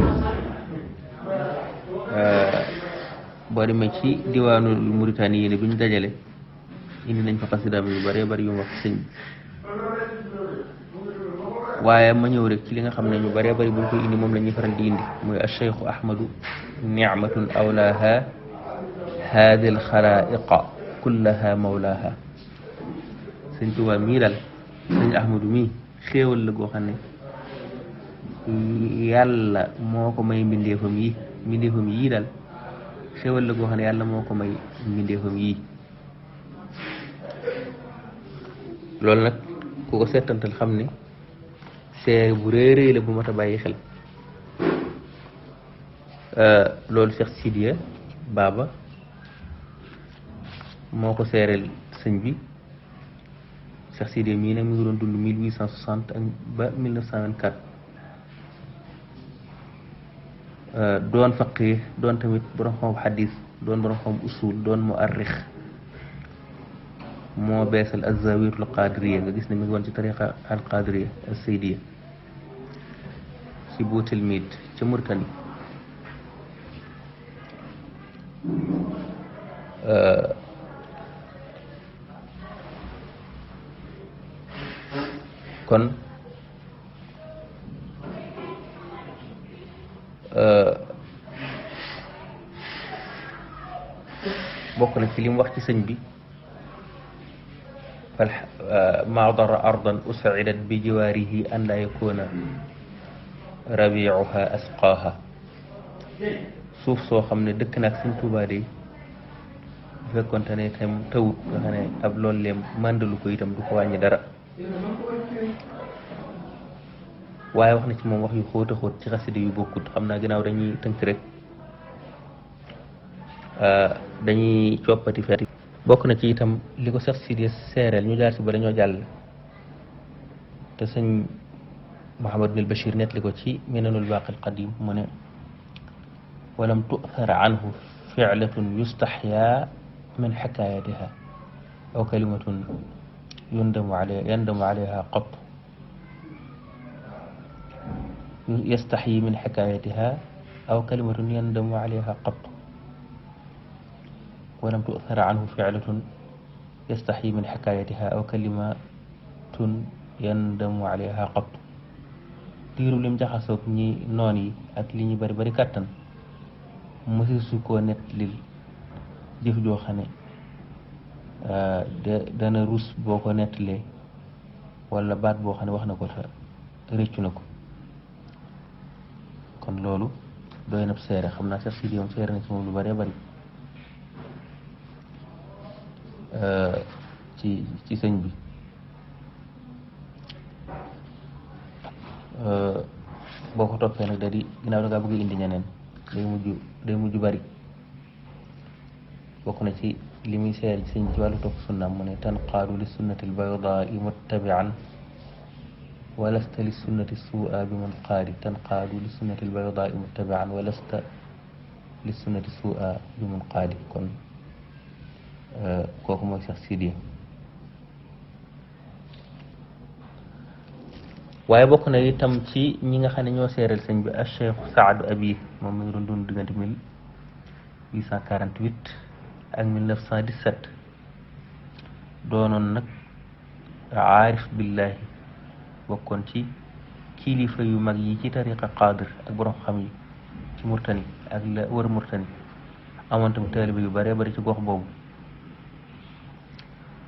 boo demee ci diwaanu Mauritanie yéene bi ñu dajale indi nañ fa xasida yu bare bari yu mu wax ci sëñ bi. waaye ma ñëw rek ci li nga xam ne ñu bëree bëri buñ koy indi moom la ñuy faral di indi muy acheikhu ahmadu nicmatun awlaaha haadi alxalaiqa kullaha mawlaaha sëñ Tuubaa mii daal sëñ ahmadu mii xéewal la goo xam ne yàlla moo ko may mbindeefam yii daal xéewal la goo xam ne yàlla moo ko may mbindeefam yii loolu nag ku ko seetantal xam ne seere bu réeréy la bu mat a bàyyi xel loolu Cheikh Sidiya Baba moo ko seereel sëñ bi Cheikh Sidiya mii nag mi ngi doon dund 1860 ak ba 1924 doon faqih doon tamit borom xam xadis doon borom xam usul doon muarrix moo beesal azawiyatul qadiriya nga gis ne mi ngi woon ci tariqa al qadiriya al saydiya ci Boutilmid ca Mauritanie kon bokk na ci li mu wax ci sëñ bi ma dara ardan us'idat bi jiwaarihi an la yakuna rabiuha asqaaha suuf soo xam ne dëkk naag sëñ Tuubaa de bu fekkonte ne tam tawut nga xam ne ab loolu leem màndalu ko itam du ko wàññi dara waaye wax na ci moom wax yu xóot a xóot ci xasida yu bokkut xam naa ginnaaw dañuy tënk rek dañuy coppati feeti bokk na ci itam li ko Cheikh Sidiya seereel ñu jaar si ba dañoo jàll te sëñ Mouhamad bin Bachir nettali ko ci Minanul Baaqil Qadim mu ne walam tu'thar anhu fi'latun yustaxyaa min xikaayatiha aw kalimatun yandamu alayha qat yastaxyi min xikaayatiha aw kalimatun yandamu alayha qat walam tu'thar anhu fi'latun yastaxyi min xikaayatiha aw kalimatun yandamu alayha qat diiru lim jaxasoog ñi noon yi ak li ñu bari bari kàttan mësisu koo nettalil jëf joo xam ne dana rus boo ko nettalee wala baat boo xam ne wax na ko te rëccu na ko kon loolu doy na seere xam naa Cheikh Sidi moom seere na ci moom lu bëree bëri ci sëñ bi boo ko toppee nag da di ginnaaw da ngaa bëgg indi ñeneen day mujj bari bokk na ci li muy seer ci sëñ ci wàllu topp sunnaam mu ne tanqaadu li sunnati albaydaai muttabian walasta li sunnati suua bi man qaadi tanqaadu li sunnati albaydaai muttabian walasta li sunnati suua bi man qaadi kon kooku mooy Cheikh Sidiya waaye bokk na itam ci ñi nga xam ne ñoo seeral sëñ bi Cheikh Saadu Abi moom mi ngi doon dund diggante 1848 ak 1917 doonoon nag aarif billahi bokkoon ci kilifa yu mag yi ci tariqa qadir ak borom xam yi ci Murtani ak la wër Murtani amoon tam taalibe yu bëree bëri ci gox boobu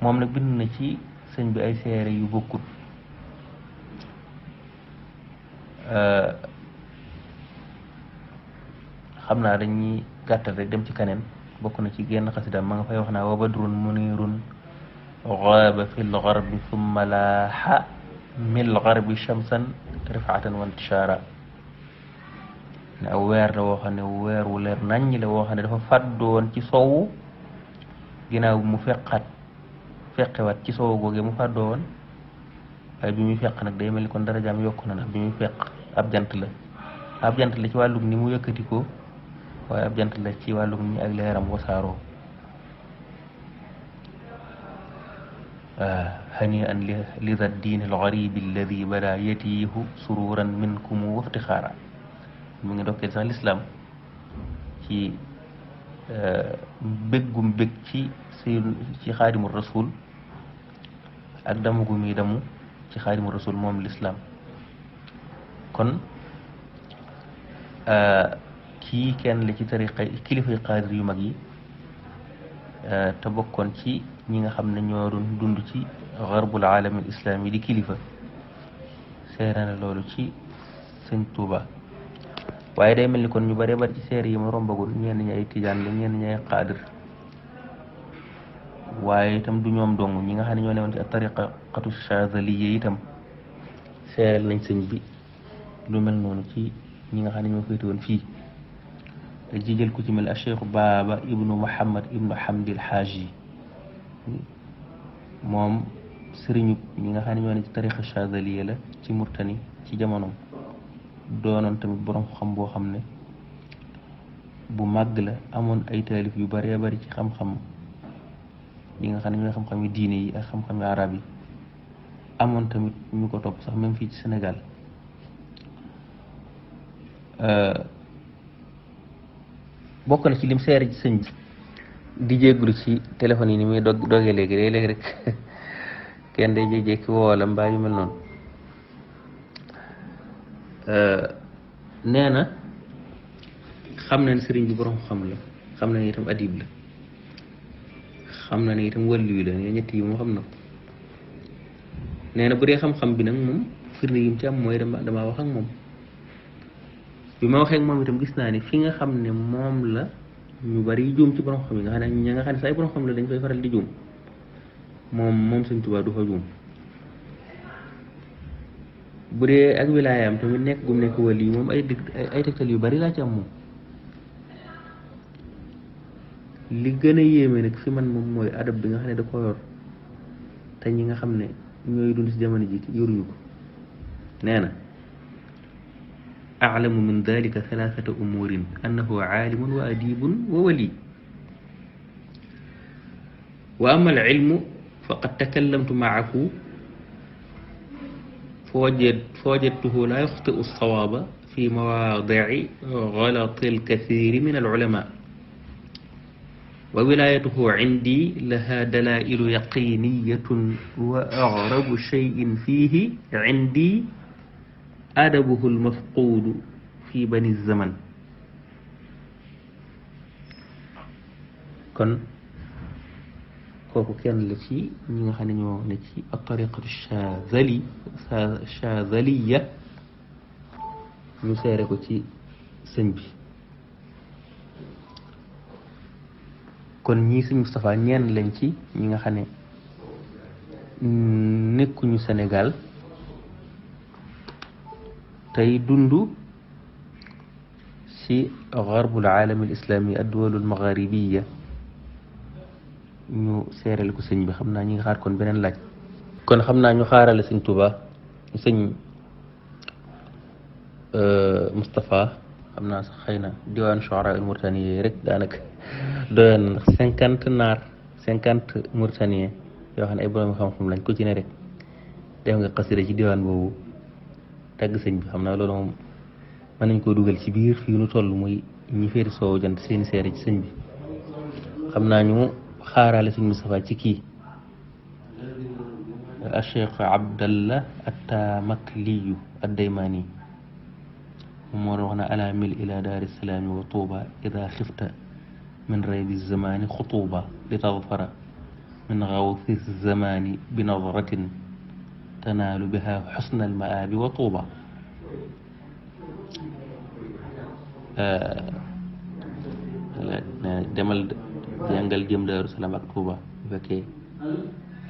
moom nag bind na ci sëñ bi ay seere yu bokkut xam naa dañuy gàttal rek dem ci kaneen bokk na ci genn xasida ma nga fay wax naa wa badrun munirun gaaba fi lgarbi thumma laaxa mil garbi shamsan rifaatan wa intishaara ne aw weer la woo xam ne weer wu leer naññ la woo xam ne dafa fàddoon ci sowu ginnaaw mu feqewaat ci sowu googee mu fàddoo woon waaye bi muy feq nag day mel ni kon darajaam yokku na nag bi muy feq ab jant la ci wàllug ni mu yëkkati ko waaye ab jant la ci wàllug ni ak leeram wasaaroo hani an li da diin al garibi alladi bada yatiihu sururan minkum waftixaara mu ngi dokkee sax lislaam ci béggum bég ci xaadimu rasul ak damu gu muy damu ci xaadimu rasul moom lislaam kon kii kenn la ci tariqa kilifay qaadir yu mag yi te bokkoon ci ñi nga xam ne ñoo doon dund ci garbul aalam al islami di kilifa seere na loolu ci sëñ Tuuba waaye day mel ni kon ñu bëree bëri ci seere yi ma rombagul ñenn ñi ay tijaan la ñenn ñi ay qaadir waaye itam du ñoom dong ñi nga xam ne ñoo newoon ci tariqatu chazaliya itam seereel nañ sëñ bi lu mel noonu ci ñi nga xam ne ñoo féete woon fii te ji jël ku ci mel Cheikh Baaba ibnu Muhammad ibnu Hamdil Haaji moom sëriñu ñi nga xam ne ñoo ne ci tariqa chazaliya la ci Murtani ci jamonoom doonoon tamit borom xam boo xam ne bu màgg la amoon ay taalif yu bëree bëri ci xam-xam yi nga xam ne ñooy xam-xam yi diine yi ak xam-xam yi arab yi amoon tamit ñu ko topp sax même fii ci Sénégal bokk na ci lim seere ci sëñ bi di jégglu ci téléphone yi ni muy dogee léegi léeg-léeg rek kenn day jékki woo la mbaa yu mel noonu nee na xam na ne sëriñ bi borom xam la xam na ne itam adib la xam na ne itam wàllu la ne ñett yi moom xam na ko nee na bu dee xam-xam bi nag moom firnde yi mu ci am mooy damaa wax ak moom bi ma waxee ak moom itam gis naa ne fi nga xam ne moom la ñu bari juum ci borom xam yi nga xam ne ña nga xam ne saa yu borom xam la dañ fay faral di juum moom Sëñ Tuubaa du fa juum bu dee ak wilaayaam tamit nekk gum nekk wàll yi moom ay tegtal yu bari laa ci am moom li gën a yéeme nag fi man moom mooy adab bi nga xam ne da ko yor te ñi nga xam ne ñooy dund ci jamono ji yoruñu ko nee na أعلم من ذلك ثلاثة أمور أنه عالم وأديب وولي وأما العلم فقد تكلمت معه فوجدته لا يخطئ الصواب في مواضع غلط الكثير من العلماء وولايته عندي لها دلائل يقينية وأغرب شيء فيه عندي أدبه المفقود في بني الزمن kon kooku kenn la ci ñi nga xam ne ñoo ne ci at-tariqatu chazaliya ñu seere ko ci sëñ bi kon ñii sëñ Moustapha ñenn lañ ci ñi nga xam ne nekkuñu Sénégal tey dund ci garbul aalam al islami ad-duwal al magharibiya ñu seereel ko sëñ bi xam naa ñi nga xaar kon beneen laaj kon xam naa ñu xaarale sëñ Tuuba sëñ Moustapha xam naa sax xëy na diwaan shu'ara al mauritaniya rek daanaka doyoon na 50 mauritanien yoo xam ne ay borom xam-xam lañ ko ci ne rek def nga xasida ci diwaan boobu tagg sëñ bi xam naa loolu moom mën nañ koo dugal ci biir fii nu toll muy ñi féeri soowu jant seeni seere ci sëñ bi xam naa ñu xaaraale sëñ Moustapha ci kii Cheikh Abdallah Attamakliyu Addaymani moom moo doon wax na ala mil ila daari salaami wa tuuba ida xifta min raybi zamani xutuuba li tadfara min gawthi zamani bi nadratin tanaalu biha xusna almaabi wa tuuba demal jàngal jëm Daaru Salaam ak Tuuba bu fekkee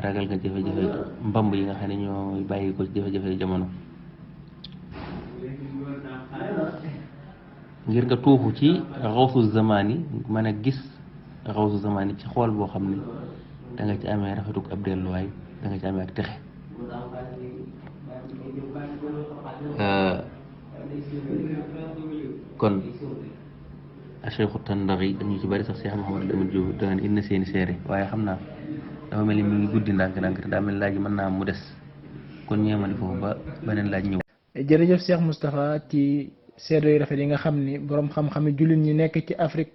ragal nga jafe-jafe mbamb yi nga xam ne ñoo bàyyi ko ci jafe-jafe jamono ngir nga tuufu ci xawsu zamani mën a gis xawsu zamani ci xool boo xam ne da nga ci amee rafetuk ab delluwaay da nga ci amee ak texe kon Cheikhu Tandaxi dañu ci bari sax Cheikh Mouhamadou Lamine Diop daan indi na seeni seere waaye xam naa dafa mel ni mi ngi guddi ndànk-ndànk te daa mel laaj yi mën naa mu des kon ñeemali foofu ba beneen laaj ñëw. jërëjëf Cheikh Moustapha ci seede yu rafet yi nga xam ni borom xam-xami jullit ñi nekk ci Afrique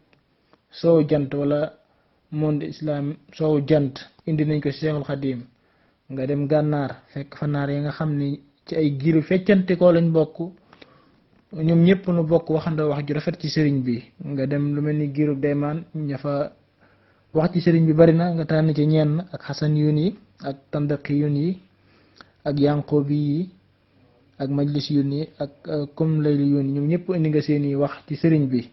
soowu jant wala monde islam soowu jant indi nañ ko Cheikhul Khadim nga dem gànnaar fekk fa naar yi nga xam ni ci ay giiru feccante koo lañ bokk ñoom ñëpp nu bokk waxandoo wax ju rafet ci sëriñ bi. nga dem lu mel ni giiru daymaan ña fa wax ci sëriñ bi bari na, nga tànn ci ñenn ak xasan yun yi ak tandaqi yun yi ak yanqoobi yi ak majlis yun yi ak comme layli yun yi, ñoom ñëpp indi nga seeni wax ci sëriñ bi.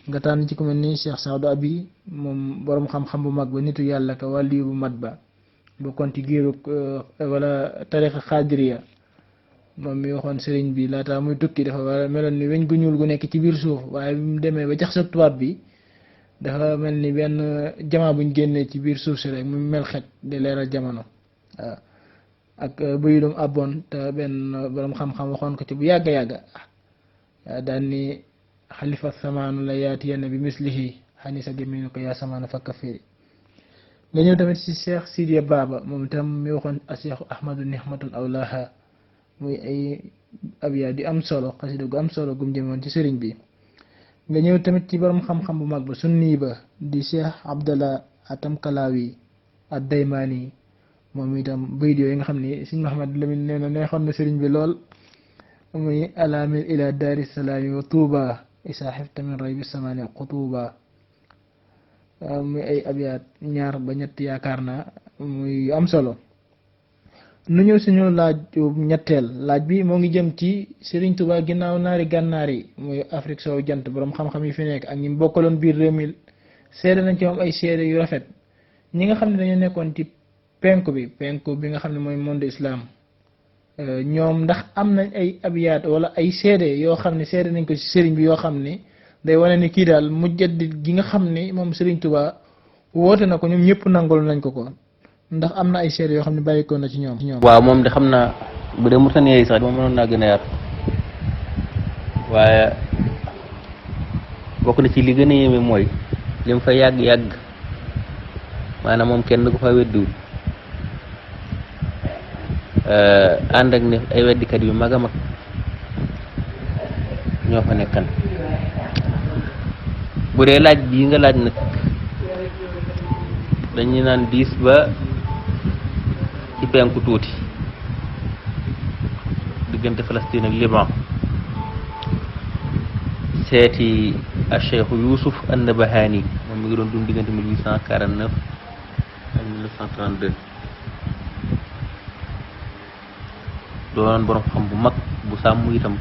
nga tànn ci ku mel ni Cheikh Saadu Abi, moom borom xam-xam bu mag ba, nitu yàlla ka wàlli bu mat ba, bokkoon ci giiru wala tariqa xaadiriya. moom mi waxoon sëriñ bi laata muy tukki dafa war meloon ni weñ gu ñuul gu nekk ci biir suuf, waaye bi mu demee ba jax sa tubaab bi dafa mel ni benn jamaa buñ génnee ci biir suuf si rek mu mel xet di leeral jamono. waaw ak bëyudum abboon te benn borom xam-xam waxoon ko ci bu yàgga yàgga daan ni xalifa samaanu la yaati yenn bi mislihi xanisa gémminu ko yaa samaanu fakka firi. nga ñëw tamit ci Cheikh Sidiya Baba, moom itam mi waxoon a Cheikh Ahmadu nihmatun awlaha, muy ay abya di am solo, xasida gu am solo gum jëmoon ci sëriñ bi. nga ñëw tamit ci borom xam-xam bu mag ba sunni ba di Cheikh Abdallah atam Kalawi ad Daymaani, moom itam bayit yooyu nga xam ni Sëriñ Muhammad Lamin nee na neexoon na sëriñ bi lool, muy alaamil ila daari salaami wa tuuba isa xifta min raybi samaani qutuuba. muy ay abyaat ñaar ba ñett yaakaar naa, muy am solo. nu ñëw suñu laaj ñetteel, laaj bi moo ngi jëm ci Sëriñ Tuubaa ginnaaw naari gànnaar yi muy Afrique soow jant, borom xam-xam yi fi nekk ak ñi bokkaloon biir réew mi seede nañ ci moom ay seede yu rafet. ñi nga xam ne dañoo nekkoon ci penku bi nga xam ne mooy monde islam, ñoom ndax am nañ ay abyaat wala ay seede yoo xam ne seede nañ ko ci sëriñ bi yoo xam ne day wane ni kii daal mujaddid gi nga xam ne moom Sëriñ Tuubaa woote na ko ñoom ñëpp nangul nañ ko ko, ndax am na ay seede yoo xam ne bàyyikoon na ci ñoom. waaw moom de xam naa bu dee Mauritanie yi sax moom mënoon naa gën a yaatu, waaye bokk na ci li gën a yéeme mooy lim fa yàgg-yàgg maanaam moom kenn du ko fa weddiwul, ànd ak ne ay weddikat yu mag a mag ñoo fa nekkan. bu dee laaj bii nga laaj nag dañuy naan diis ba ci penku tuuti diggante Palestine ak Liban, seeti a Cheikh Youssouf an-Nabahani, moom mi ngi doon dund diggante 1849 ak 1932, doonoon borom xam bu mag bu sàmm itam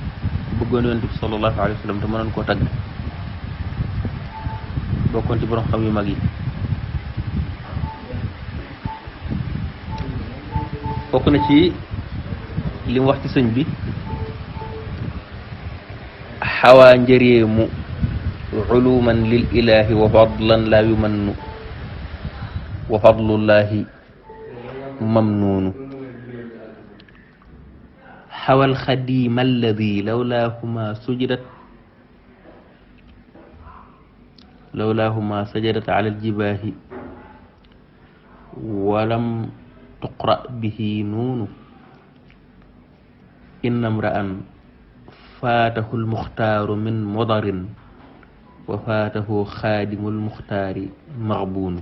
bëggoon Yonent bi sallallahu alayhi wa sallam te mënoon koo tagg, bokkoon ci borom xam yu mag yi. bokk na ci li mu wax ci sëñ bi, xawaa njëreemu uluman lil ilahi wa fadlan la yumannu wa fadlullahi mamnuunu, xawal xadima alladi lawlaahuma sajadat ala aljibaahi walam tuqra bihi nuunu, inna mra'an faatahu almuxtaaru min mudarin wa faatahu xaadimu almuxtaari maxbuunu.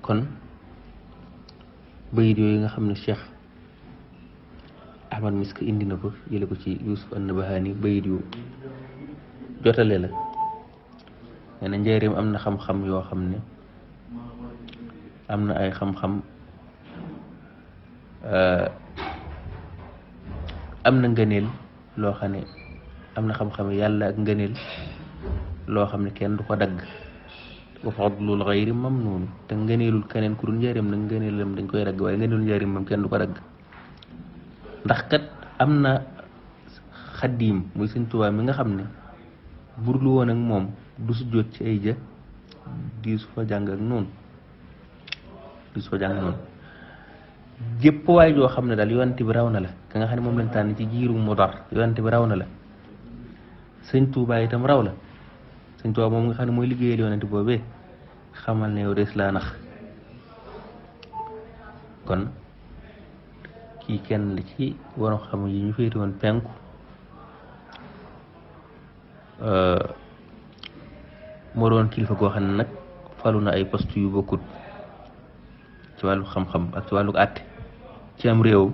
kon bayit yooyu nga xam ne Cheikh Ahmad Misk indi na ko jële ko ci Youssouf an-Nabahani, bayit yu jotale la. nee na njëriñ am na xam-xam yoo xam ne am na ay xam-xam, am na ngëneel loo xam ne am na xam-xam yàlla ak ngëneel loo xam ne kenn du ko dagg. wa fadlul xayri mamnuun, te ngëneelul keneen ku dul njëriñ nag ngëneelam dañ koy dagg, waaye ngëneelul njëriñ moom kenn du ko dagg. ndax kat am na xaddiim muy Sëñ Tuubaa mi nga xam ne burlu woon ak moom du su jot ci ay jë di su fa jàng ak noonu jépp waay joo xam ne daal yonent bi raw na la, ka nga xam ne moom lañ tànn ci jiiru Mudar, yonent bi raw na la, Sëñ Tuubaa itam raw la. Sëñ Tuubaa moom nga xam ne mooy liggéeyal yonent boobee, xamal ne yow des laa nax. kon kii kenn la ci waroon xam yi ñu féete woon penku, moo doon kilifa goo xam ne nag falu na ay poste yu bokkut ci wàllu xam-xam ak ci wàllu àtte ci am réew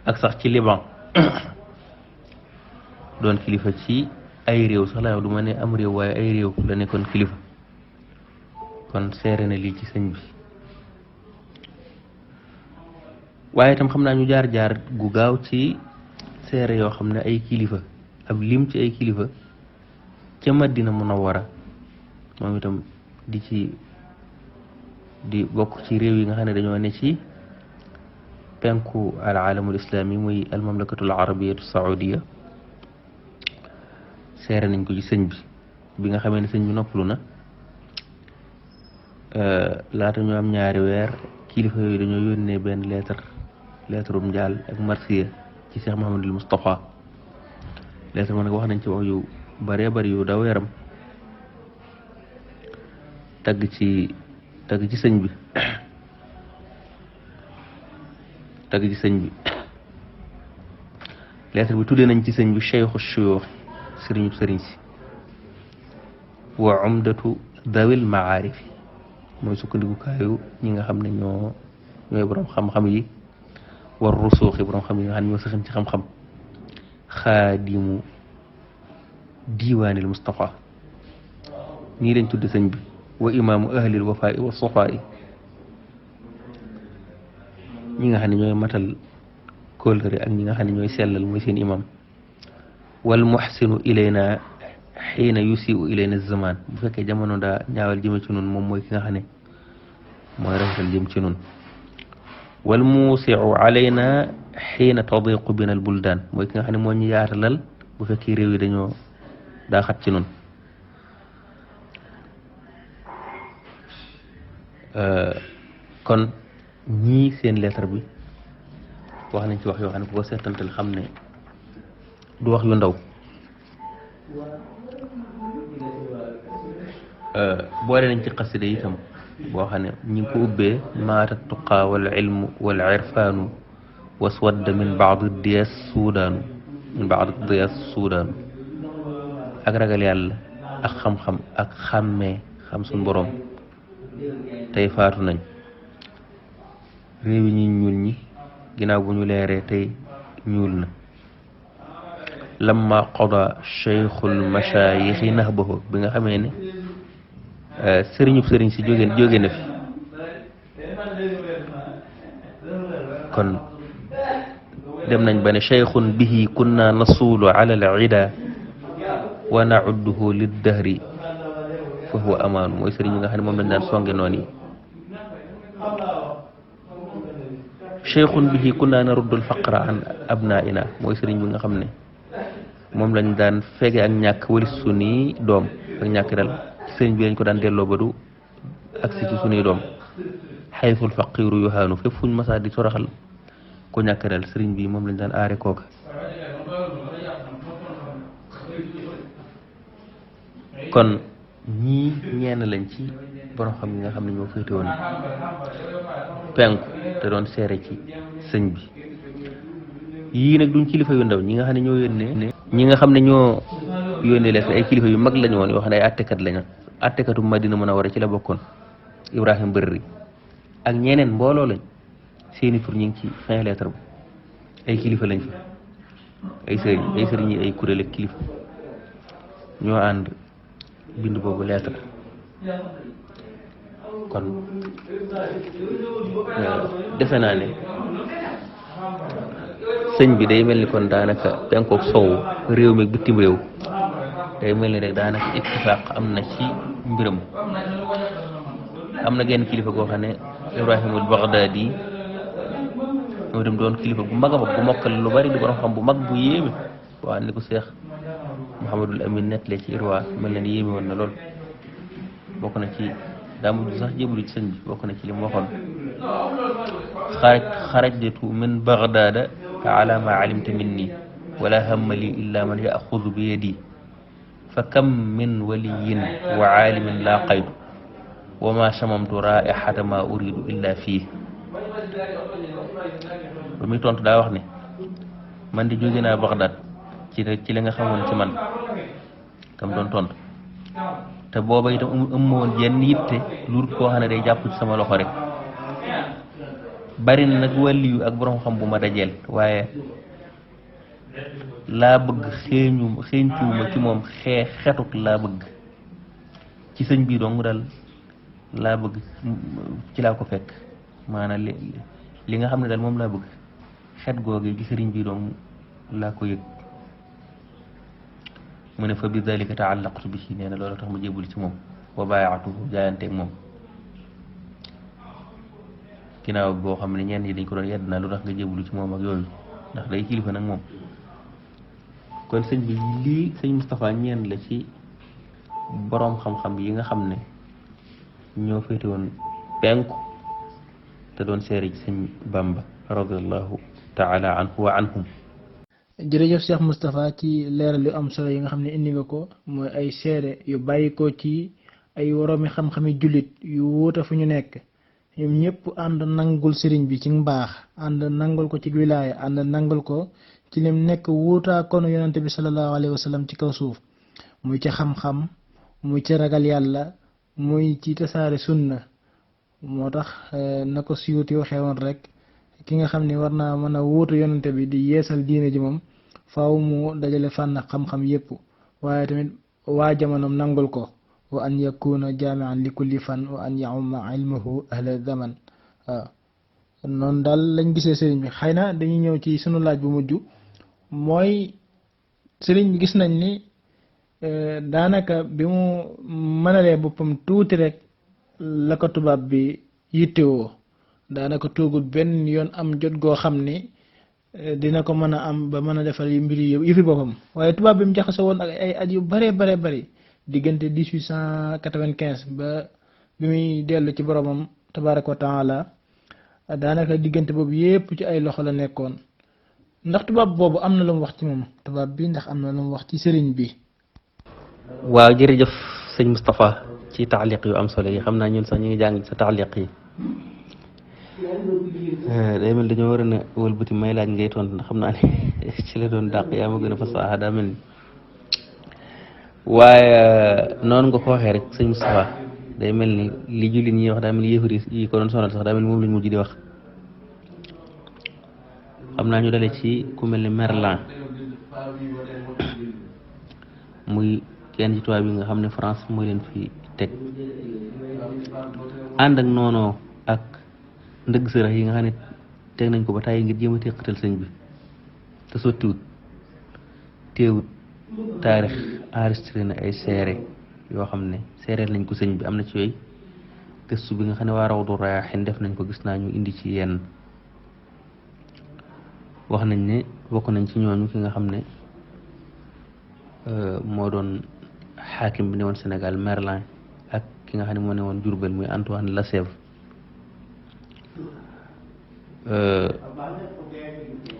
ak sax ci Liban doon kilifa ci ay réew sax la du ma ne am réew waaye ay réew la nekkoon kilifa kon seere na lii ci sëñ bi waaye itam xam naa ñu jaar-jaar gu gaaw ci seere yoo xam ne ay kilifa ab lim ci ay kilifa ca Madina Munawwara moom itam di bokk ci réew yi nga xam ne dañoo ne ci penku al alamul islami muy al mamlakatul arabiyatu saudiya seere nañ ko ci sëñ bi nga xamee ne sëñ bi noppalu na laata ñu am ñaari weer kilifa yooyu dañoo yónnee benn lettre njaal ak marsiya ci Cheikh Mouhamadul Moustapha lettre ma nag wax nañ ci wax yu bëree bëri yu daw yaram tagg ci sëñ bi lettre bi tuddee nañ ci sëñ bi cheikhu shuyuux sëriñu sëriñ si wa umdatu dawil maarifi mooy sukkandikukaayu ñi nga xam ne ñooy borom xam-xam yi war rusuuxi borom xam yi nga xam ne ñoo saxin ci xam-xam xaadimu diiwaanil Mustafa nii lañ tudde sëñ bi wa imaamu ahlil wafaa'i wa safaa'i ñi nga xam ne ñooy matal kóllëre ak ñi nga xam ne ñooy sellal mooy seen imam wal muhsinu ilayna xiina yusiu ilayna zaman bu fekkee jamono daa ñaawal jëme ci nun moom mooy ki nga xam ne mooy rafetal jëm ci nun wal muusiu alayna xiina tadiqu bina al buldaan mooy ki nga xam ne moo ñu yaatalal bu fekkee réew yi dañoo daa xat ci nun kon ñii seen lettre bi wax nañ ci wax yoo xam ne ku ko seetantal xam ne du wax yu ndaw boole nañ ci xasida itam boo xam ne ñi ngi ko ubbee maata tuqaa wal ilmu wal irfaanu waswadda min baadi diyas suudaanu ak ragal yàlla ak xam-xam ak xàmmee xam suñ borom tey faatu nañ réew yi ñi ñuul ñi ginnaaw bu ñu leeree tey ñuul na lamma qada cheikhul mashayixi nahbahu bi nga xamee ne sëriñub sëriñ si jóge na fi kon dem nañ ba ne cheikhun bihi kunna nasulu ala al ida wa naudduhu liddahri fa huwa amaanu mooy sëriñ bi nga xam ne moom lañ daan songe noonu yi cheikhun bihi kunna naruddu al faqra an abnaina mooy sëriñ bi nga xam ne moom lañ daan fege ak ñàkk walis sunuy doom ak ñàkk dal sëriñ bi lañ ko daan delloo ba du agsi ci sunuy doom xaytul faqiru yuhaanu fépp fuñ masaa di soraxal ku ñàkk dal sëriñ bi moom lañ daan aare kooka kon ñii ñenn lañ ci borom xam yi nga xam ne ñoo féete woon penku te doon seere ci sëñ bi yii nag duñ kilifa yu ndaw ñi nga xam ne ñoo yónnee ñi nga xam ne ñoo yónnee leen ay kilifa yu mag lañu woon yoo xam ne ay attekat lañu attekatu Madina Munawwara ci la bokkoon Ibrahima Bërri ak ñeneen mbooloo lañ seeni tur ñu ngi ci fin lettre bi ay kilifa lañ fi ay sëriñ yi ay kuréel ak kilifa ñoo ànd bind boobu lettre kon defe naa ne sëñ bi day mel ni kon daanaka penkook sow réew mi bitim réew day mel ni rek daanaka ittifaaq am na ci mbiram am na genn kilifa goo xam ne Ibrahimul Baghdadi moo dem doon kilifa bu mag a mag bu mokkal lu bari di borom xam bu mag bu yéeme waa ni ko Seex Muhammadul Amin nettale ci Irwa mel na ni yéeme woon na lool bokk na ci daa mujj sax jébbalu ci sëñ bi bokk na ci li mu waxoon xarajtu min Baghdada ala ma alimta minni wala hamma li illa man yaxudu bi yadi fa kam min waliyin wa aalimin laaqaytu wa ma chamamtu raihata ma uridu illa fii ba muy tontu daa wax ne man di jóge naa Baghdad ci la nga xamoon ci man kam doon tontu te booba itam ëmma woon jenn yitte lu koo xam ne day jàpp ci sama loxo rek bari na nag wàlliyu ak borom xam bu ma dajeel waaye laa bëgg xeeñtuwuma ci moom xetuk laa bëgg ci sëñ bii dong daal laa bëgg ci laa ko fekk maanaam li nga xam ne daal moom laa bëgg xet googee ci sëriñ bii dong laa ko yëg mu ne fa bi dalika taallaqtu bi nee na loolu tax ma jébul ci moom wa baayaatuhu jaayanteeg moom ginnaaw boo xam ne ñenn yi dañ ko doon yedd naa lu tax nga jébulu ci moom ak yooyu ndax day kilifa nag moom kon sëñ bi lii sëñ Moustapha ñeen la ci boroom xam-xam yi nga xam ne ñoo féete woon penku te doon seere ci sëñ Bamba radiallahu taala anhu wa anhum. jërëjëf Cheikh Moustapha ci leeral yu am solo yi nga xam ne indi nga ko mooy ay seere yu bàyyi ko ci ay woroomi xam-xami jullit yu wuute fu ñu nekk ñoom ñëpp ànd nangul sëriñ bi ci mbaax ànd nangul ko ci wilaaya ànd nangul ko ci lim nekk wuutaa konu yonante bi sallallahu alayhi wa sallam ci kaw suuf muy ci xam-xam muy ci ragal yàlla muy ci tasaare sunna moo tax na ko siyuti waxee woon rek ki nga xam ne war naa mën a wuutu yonante bi di yeesal diine ji moom faaw mu dajale fànn xam-xam yépp waaye tamit waa jamonoom nangul ko wa an yakuna jaamian li kulli fan wa an yaumma ilmuhu ahla zaman waaw noonu daal lañ gisee sëriñ bi xëy na dañuy ñëw ci sunu laaj bu mujj mooy sëriñ bi gis nañ ni daanaka bi mu mënalee boppam tuuti rek la ko tubaab bi yittewoo daanaka toogul benn yoon am jot goo xam ni dina ko mën a am ba mën a defal yu mbir yi fi boppam waaye tubaab bi mu jaxasoo woon ak ay at yu bare bari diggante 1895 ba bi muy dellu ci boromam tabaraka wa taala daanaka diggante boobu yépp ci ay loxo la nekkoon ndax tubaab boobu am na lu mu wax ci moom tubaab bi ndax am na lu mu wax ci sëriñ bi. waaw jërëjëf sëñ Moustapha ci taaliq yu am solo yi xam naa ñun sax ñu ngi jàng sa taaliq yi day mel dañoo war a ne wëlbati may laaj ngay tontu ndax xam naa ne ci la doon dàq yaa ma gën a fasaaxa daa mel ni waaye noonu nga ko waxee rek sëñ Moustapha day mel ni li jullit ñi wax daa mel ni yëfar yi ko doon sonal sax daa mel ni moom lañ mujj di wax xam naa ñu dale ci ku mel ni Merlin muy kenn ci tubaab yi nga xam ne France mooy leen fi teg ànd ak noonu ak ndëgg sërëx yi nga xam ne teg nañ ko ba tàyyi ngir jéem a teqatal sëñ bi te sottiwut teewut taarix enregistré na ay seere yoo xam ne seereel nañ ko sëñ bi am na ci yooyu gëstu bi nga xam ne waa Rawdu Rayaahiin def nañ ko gis naa ñu indi ci yenn wax nañ ne bokk nañ ci ñooñu ki nga xam ne moo doon xaakim bi ne woon Sénégal Merlin ak ki nga xam ne moo ne woon Diourbel muy Antoine Lasèvre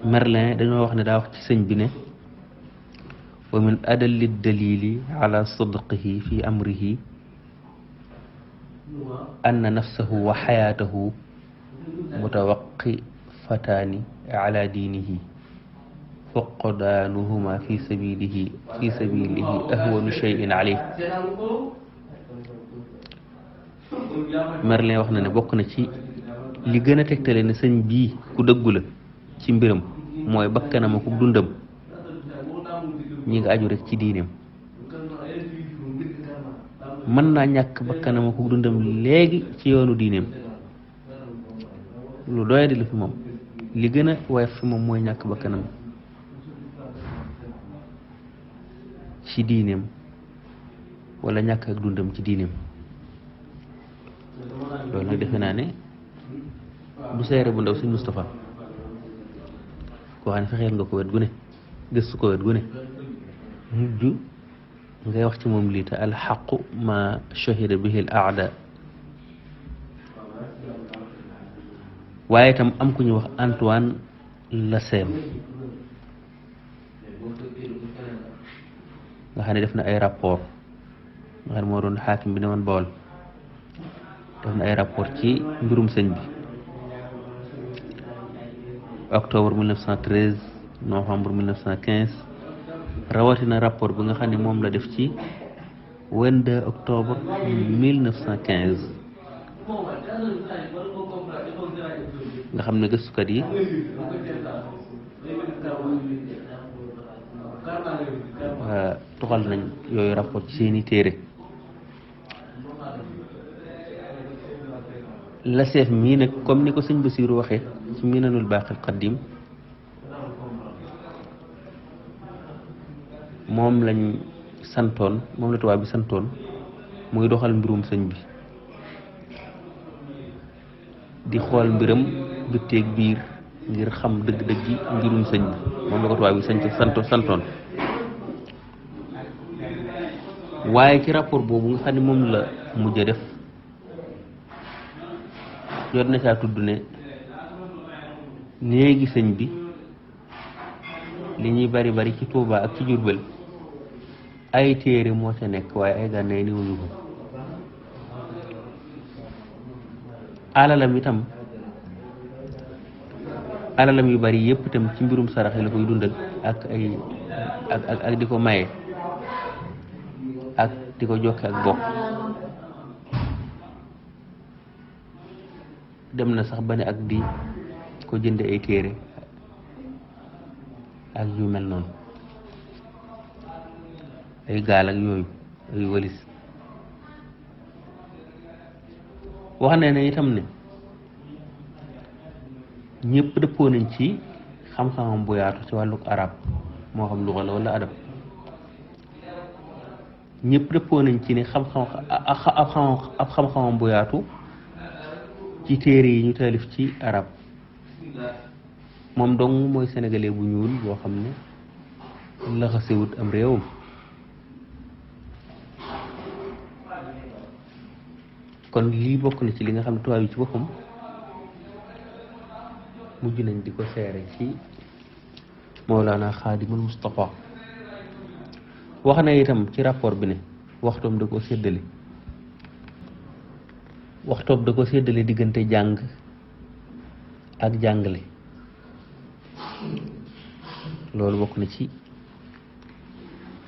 Merlin dañoo wax ne daa wax ci sëñ bi ne wa min adalli dalili ala sidqihi fi amrihi anna nafsahu wa xayaatahu mutawaqifataani ala diinihi fuqdaanuhuma fi sabilihi ahwanu cheyin alayh Merlin wax na ne bokk na ci li gën a tegtale ne sëñ bii ku dëggu la ci mbiram mooy bakkanam ak dundam ñi nga aju rek ci diineem mën naa ñàkk bakkanam ak dundam léegi ci yoonu diineem lu doyadi la fi moom li gën a woyof fi moom mooy ñàkk bakkanam ci diineem wala ñàkk ak dundam ci diineem loolu nag defe naa ne du seere bu ndaw sëñ Moustapha koo xam ne fexeel nga ko wet gu ne gëstu ko wet gu ne mujj ngay wax ci moom lii te alxaqu ma shahida bihi al aada waaye itam am ku ñu wax Antoine Lasèvre nga xam ne def na ay rapport nga xam ne moo doon xaakim bi ne woon Bawol def na ay rapport ci mbirum sëñ bi octobre 1913 novembre 1915 rawatina rapport bi nga xam ne moom la def ci 22 octobre 1915 nga xam ne gëstukat yi tuxal nañ yooyu rapport ci seeni téere la seef mii nag comme ni ko sëñ Basiiru waxee ci Minanul Baaqil Qadiim moom lañ santoon moom la tubaab bi santoon muy doxal mbirum sëñ bi di xool mbiram bitteeg biir ngir xam dëgg-dëggi mbirum sëñ bi moom la ko tubaab bi santoon waaye ci rapport boobu nga xam ne moom la mujj a def jot na saa tudd ne néegi sëñ bi li ñuy bari bari ci Tuuba ak ci Jurbel ay téere moo ca nekk waaye ay gànnaay néewuñu ko alalam yu bari yépp itam ci mbirum sarax la koy dundal ak ay ak di ko maye ak di ko jokke ak bokk dem na sax ba ne ak di ko jënde ay téere ak yu mel noonu ay gaal ak yooyu ay walis wax ne itam ne ñëpp dëppoo nañ ci xam-xamam bu yaatu ci wàlluk arab moo xam luxa la wala adab ñëpp dëppoo nañ ci ne ab xam-xamam bu yaatu ci téere yi ñu taalif ci arab moom dong mooy sénégalais bu ñuul boo xam ne laxasewut am réewam kon lii bokk na ci li nga xam ne tubaab yi ci boppam mujj nañ di ko seere ci Mawlana Xaadimul Mustafa wax na itam ci rapport bi ne waxtoom da ko séddale diggante jàng ak jàngale loolu bokk na ci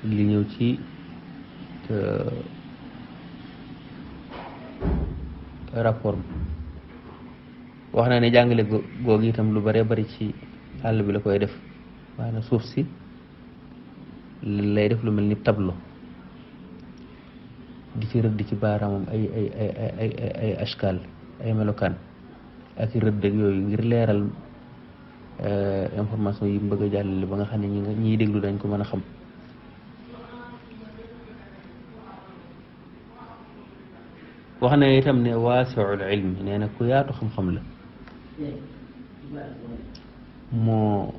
li ñëw ci rapport bi wax na ne jàngale googu itam lu bare bari ci àll bi la koy def maanaam suuf si lay def lu mel ni tableau di ci rëdd ci baaraamam ay ashkal ay melokaan ak rëdd ak yooyu ngir leeral information yi mu bëgg a jàllale ba nga xam ne ñiy déglu dañ ko mën a xam wax na itam ne waasiul ilmi nee na ku yaatu xam-xam la moo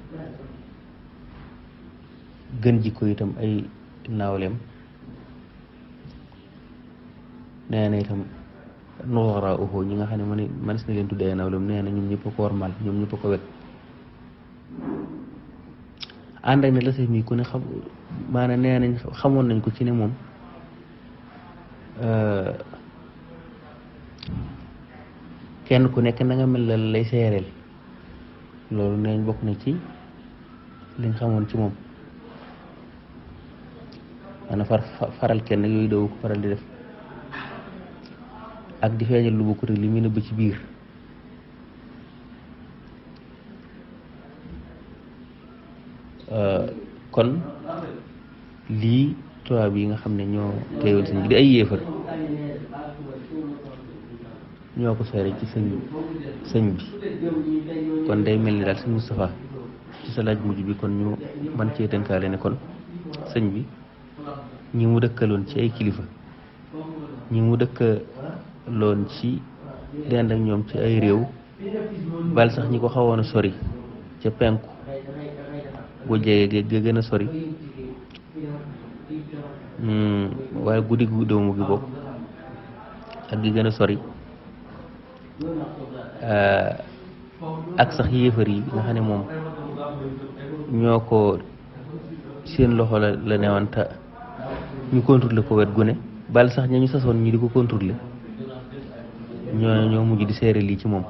gën jikko itam ay naawleem nee na itam nuxara uxoo ñi nga xam ne manis na leen tuddee ay naawleem nee na ñoom ñëpp ko warmal ñoom ñëpp ko wet ànd ak ne la saf mi ku ne xam maanaam nee nañ xamoon nañ ko ci ne moom kenn ku nekk na nga mel la lay seereel loolu nee nañ bokk na ci liñ xamoon ci moom maanaam faral kenn yooyu doo ko faral di def ak di feeñal lu bokkut ak li muy nëbb ci biir kon lii tubaab yi nga xam ne ñoo teewal sëñ bi di ay yéefar ñoo ko seere ci sëñ bi kon day mel ni daal sëñ Moustapha ci sa laaj mujj bi kon ñu man cee tënkaale ne kon sëñ bi ñi mu dëkkaloon ci ay kilifa ñi mu dëkkaloon ci dend ak ñoom ci ay réew bal sax ñi ko xawoon a sori ca penku bu jege ga gën a sori waaye guddi gu doomu gi bokk ak gi gën a sori ak sax yéefar yi nga xam ne moom ñoo ko seen loxo la newanta ñu contrôler ko wet gu ne bal sax ña ñu sasoon ñi di ko contrôler ñoo mujj di seere lii ci moom